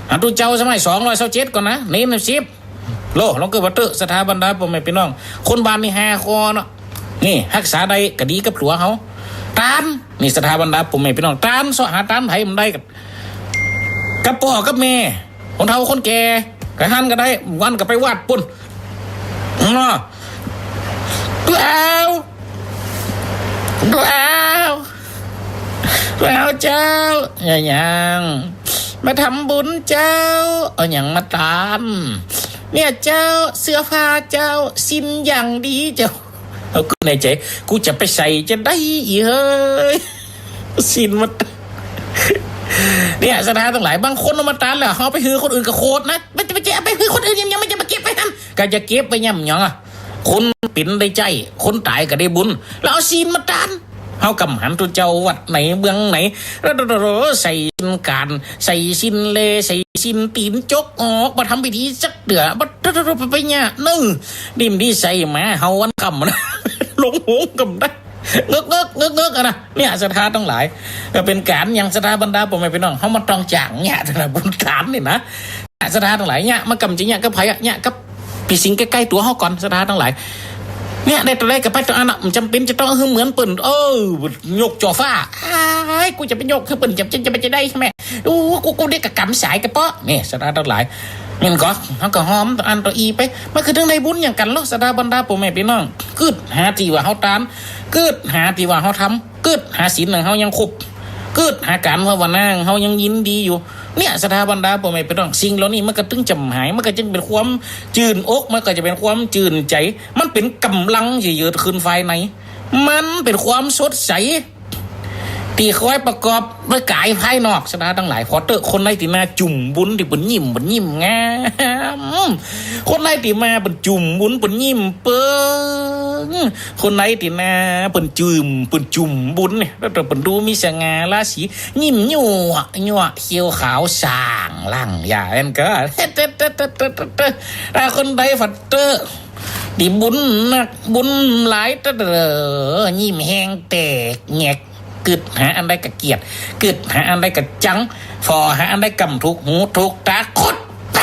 ของตุ๊เจ้าสมัยสองร้อยซาวเจ็ดก่อนนะ เณรสิบ โล ลองกึ๊ดว่าเต๊อะ ศรัทธาบรรดาป้อแม่ปี้น้อง คนบ้านนี่ห้าข้อเนาะ นี่ ฮักษาได้ก็ดีกับตั๋วเฮา ตาน นี่ ศรัทธาบรรดาป้อแม่ปี้น้อง ตาน เซาะหาตานไผบ่ได้ก็ กับป้อกับแม่ คนเฒ่าคนแก่ ก็หั้นก็ได้ วันก็ไปวัดปู้นเนาะ เจ้า เจ้า เจ้าเจ้า อะหยัง มาทำบุญเจ้า เอาหยังมาตาน เนี่ยเจ้า เสื้อผ้าเจ้า สิ้นอย่างดีเจ้า เฮาก็ในใจ๋ กูจะไปใส่จะได้อีเฮ้ย สิ้นมา เนี่ย ศรัทธาตังหลาย บางคนเอามาตานแล้ว เอาไปหื้อคนอื่นก็โขดนะ มันจะไปเอาไปหื้อคนอื่น ยัง ยังมันจะมาเก็บไว้หั้น ก็จะเก็บไว้ย่ำหยังอะ คนเป๋นได้ใจ๊ คนต๋ายก็ได้บุญ แล้วเอาสิ้นมาตาน เฮาก็บ่หันตุ๊เจ้าวัดไหนเมืองไหน แล้วใส่สิ้นก๋าน ใส่สิ้นเล ใส่สิ้นตี๋นจกออก บ่ทำพิธีสักเตื้อ บ่ ไปเยียะนึ่ง นี่มันดีใส่หมาเห่าวันค่ำนะ ลงโหงก็บ่ได้ เงิกเงิกเงิกเงิกอะนะ เนี่ย ศรัทธาตังหลาย ก็เป๋นก๋านหยัง ศรัทธาบรรดาป้อแม่ปี้น้อง เฮามาต้องจ๋างเนี่ย บุญตานนี่นะ ศรัทธาตังหลาย เนี่ย มันก็บ่ใจ้เนี่ยกับใผอะ เนี่ยกับปี้สิ่งใก้ๆตั๋วเฮาก่อน ศรัทธาตังหลาย เนี่ย ได้ตั๋วใดก็ไปตั๋วอั้นนะ บ่จ๋ำเป๋นจะต้องหื้อเหมือนเปิ้น เออ ยกจ่อฟ้า อ้าย กูจะไปยกคือเปิ้น จะ จะ จะไปจะได้ใจ้ไหม โอ้ กู กูได้กะก๋ำสายกะเปาะ นี่ ศรัทธาตังหลาย แม่นก่อ เฮาก็หอมตั๋วอั้นตั๋วอี้ไป มันคือเถิงได้บุญหยังกั๋นลอ ศรัทธาบรรดาป้อแม่ปี้น้อง กึ๊ดหาตี้ว่าเฮาตาน กึ๊ดหาตี้ว่าเฮาทำ กึ๊ดหาศีลของเฮายังครบ กึ๊ดหาก๋านภาวนาของเฮายังยินดีอยู่ เนี่ย ศรัทธาบรรดาป้อแม่ปี้น้อง สิ่งเหล่านี้มันก็เถิงจะบ่หาย มันก็จึงเป๋นความจื้นอก มันก็จะเป๋นความจื้นใจ๋ มันเป๋นก๋ำลังเยือกๆ ขึ้นภายใน มันเป๋นความสดใส ตี้คอยประกอบด้วยก๋ายภายนอก ศรัทธาตังหลาย ผ่อเต๊อะ คนใดตี้หน้าจุ่มบุญ ตี้เปิ้นยิ้ม เปิ้นยิ้มงาม คนใดตี้มาเปิ้นจุ่มบุญ เปิ้นยิ้มเปิ้ง คนใดตี้หน้าเปิ้นจุ่ม เปิ้นจุ่มบุญเนี่ย แล้วเปิ้นดูมีสง่าราศี ยิ้มยั่วยั่ว เขี้ยวขาวส่างล่าง อย่างนั้นก็ ถ้าคนใดผ่อเต๊อะ ตี้บุญนักบุญหลายเต๊อะ ยิ้มแฮงแตกแงก กึ๊ดหาอันใดก็เกลียด กึ๊ดหาอันใดก็จัง ผ่อหาอันใดก็บ่ถูกหูถูกต๋า ขุดไป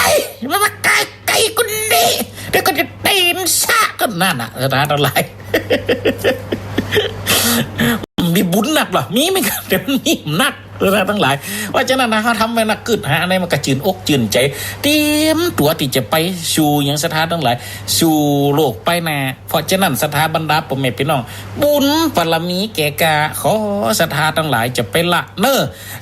มันมาใก้ๆ กูนี่ เดี๋ยวกูจะตี๋นซะ ก็นั่นน่ะ ศรัทธาตังหลาย มีบุญนักลอ มีเหมือนกั๋น แต่มันมีนัก ศรัทธาตังหลาย เพราะฉะนั้นนะ เฮาทำไว้นักกึ๊ดหาอันใดมันก็จื้นอกจื้นใจ๋ เตรียมตั๋วตี้จะไปสู่หยัง ศรัทธาตังหลาย สู่โลกไปหน้า เพราะฉะนั้นศรัทธาบรรดาป้อแม่ปี้น้อง บุญบารมีแก่กล้า ขอศรัทธาตังหลายจะไปละเน้อ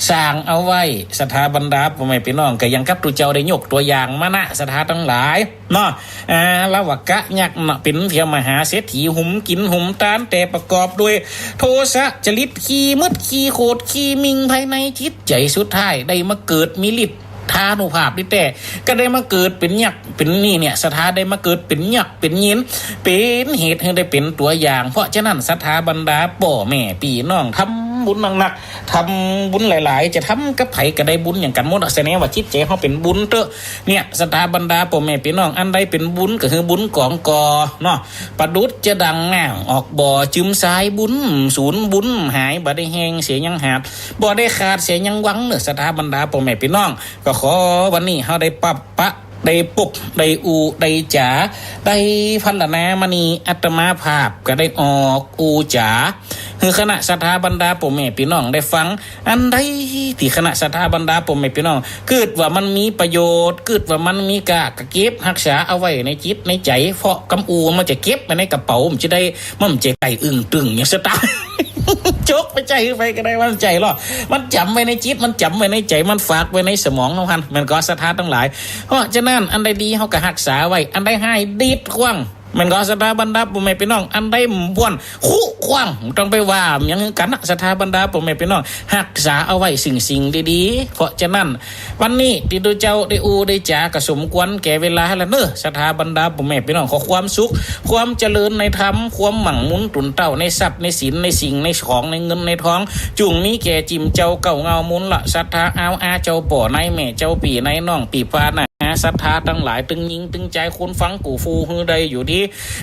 สร้างเอาไว้ ศรัทธาบรรดาป้อแม่ปี้น้อง ก็อย่างกับตุ๊เจ้าได้ยกตั๋วอย่างมานะ ศรัทธาตังหลาย เนาะ อ่า ละวะกะยักษ์เนาะ เป๋นเตียวมหาเศรษฐี หุมกิ๋นหุมตาน แต่ประกอบด้วยโทสะจริต ขี้มึดขี้โขดขี้หมิ่งภายในจิตใจ๋ สุดท้ายได้มาเกิดมีฤทธานุภาพนี่แต๊ ก็ได้มาเกิดเป๋นยักษ์เป๋นนี่เนี่ย ศรัทธาได้มาเกิดเป๋นยักษ์เป๋นเย็น เป๋นเหตุหื้อได้เป๋นตั๋วอย่าง เพราะฉะนั้นศรัทธาบรรดาป้อแม่ปี้น้อง ทำบุญหนักๆ ทำบุญหลายๆ จะทำกับใผก็ได้บุญอย่างกั๋นหมดอะ แสดงว่าจิตใจ๋เฮาเป๋นบุญเต๊อะ เนี่ย ศรัทธาบรรดาป้อแม่ปี้น้อง อันใดเป๋นบุญก็คือบุญก๋องก่อเนาะ ประดุจจะดังน้ำออกบ่อ จึมสายบุญสูญบุญหาย บ่ได้แห้งเสียยังหาด บ่ได้ขาดเสียยังหวังเน้อ ศรัทธาบรรดาป้อแม่ปี้น้อง ก็ขอวันนี้เฮาได้ปะปะ ได้ปก ได้อู้ ได้จ๋า ได้พรรณนามณี อาตมาภาพก็ได้ออกอู้จ๋า หื้อคณะศรัทธาบรรดาป้อแม่ปี้น้องได้ฟัง อันใดตี้คณะศรัทธาบรรดาป้อแม่ปี้น้อง กึ๊ดว่ามันมีประโยชน์ กึ๊ดว่ามันมีก้า ก็เก็บฮักษาเอาไว้ในจิตในใจ๋ เพราะกำอู้มันจะเก็บไว้ในกระเป๋า มันจะได้ มันจะได้อึ้งตึงอย่างสตางค์ จกไปใจ๊หื้อใผก็ได้ มันใจ๋ลอ มันจ๋ำไว้ในจิต มันจ๋ำไว้ในใจ๋ มันฝากไว้ในสมองของมัน แม่นก่อศรัทธาตังหลาย เพราะฉะนั้นอันใดดีเฮาก็ฮักษาไว้ อันใดฮ้ายดีดขว้าง แม่นก่อศรัทธาบรรดาป้อแม่ปี้น้อง อันใดบ่ควรคุขว้าง บ่ต้องไปว่าหยังกั๋นนะ ศรัทธาบรรดาป้อแม่ปี้น้อง ฮักษาเอาไว้สิ่งสิ่งดีๆ เพราะฉะนั้นวันนี้ตี้ตุ๊เจ้าได้อู้ได้จ๋าก็สมควรแก่เวลาแล้วเน้อ ศรัทธาบรรดาป้อแม่ปี้น้อง ขอความสุข ความเจริญในธรรม ความมั่งมูลตุนเต้าในทรัพย์ในสินในสิ่งในของในเงินในทอง จุ่งมีแก่จิ่มเจ้าเก้าเงามูลละศรัทธา อ้าวอาเจ้าป้อนายแม่เจ้าปี้นายน้องปี้ป้าน้าอาศรัทธาตังหลาย ตึงญิงตึงจาย คนฟังกู้ฟู่หื้อได้อยู่ดี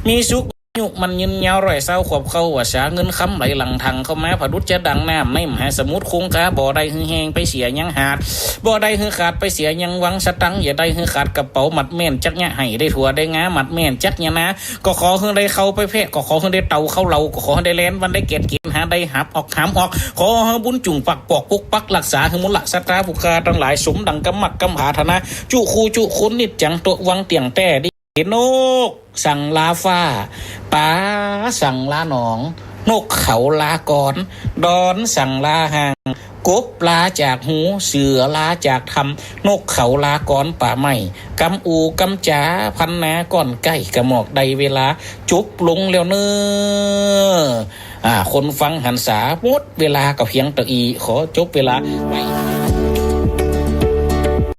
มีสุข อายุมั่นยืนยาว ร้อยซาวขวบเข้าพรรษา เงินคำไหลหลั่งถังเข้ามา ประดุจจะดังน้ำในมหาสมุทรคงคา บ่ได้หื้อแห้งไปเสียยังหาด บ่ได้หื้อขาดไปเสียยังหวัง สตางค์อย่าได้หื้อขาดกระเป๋า มัดแม่นจักเยียะ หื้อได้ถั่วได้งา มัดแม่นจักเยียะนา ก็ขอหื้อได้เข้าไปแพะ ก็ขอหื้อได้เต่าเข้าเหล่า ก็ขอหื้อได้แล่นวันได้แกดเกณฑ์ หาได้หับออกหามออก ขอหื้อบุญจุ่งปักปอกปกปักฮักษา หื้อมูลละศรัทธาผู้ข้าตังหลาย สมดังกำมักกำผาถนา จุคู่จุคนนิจจัง โตะวังเตี้ยงแต๊ดี นกสั่งลาฟ้า ป๋าสั่งลาหนอง นกเขาลากร ดอนสั่งลาห่าง กบลาจากหู เสือลาจากถ้ำ นกเขาลากรป่าไม้ กำอู้กำจ๋า พรรณนาก้อนใก้ กะหมอกได้เวลาจบลงแล้วเน้อ อ่า คนฟังหันษา หมดเวลาก็เพียงเต้าอี้ ขอจบเวลาไว้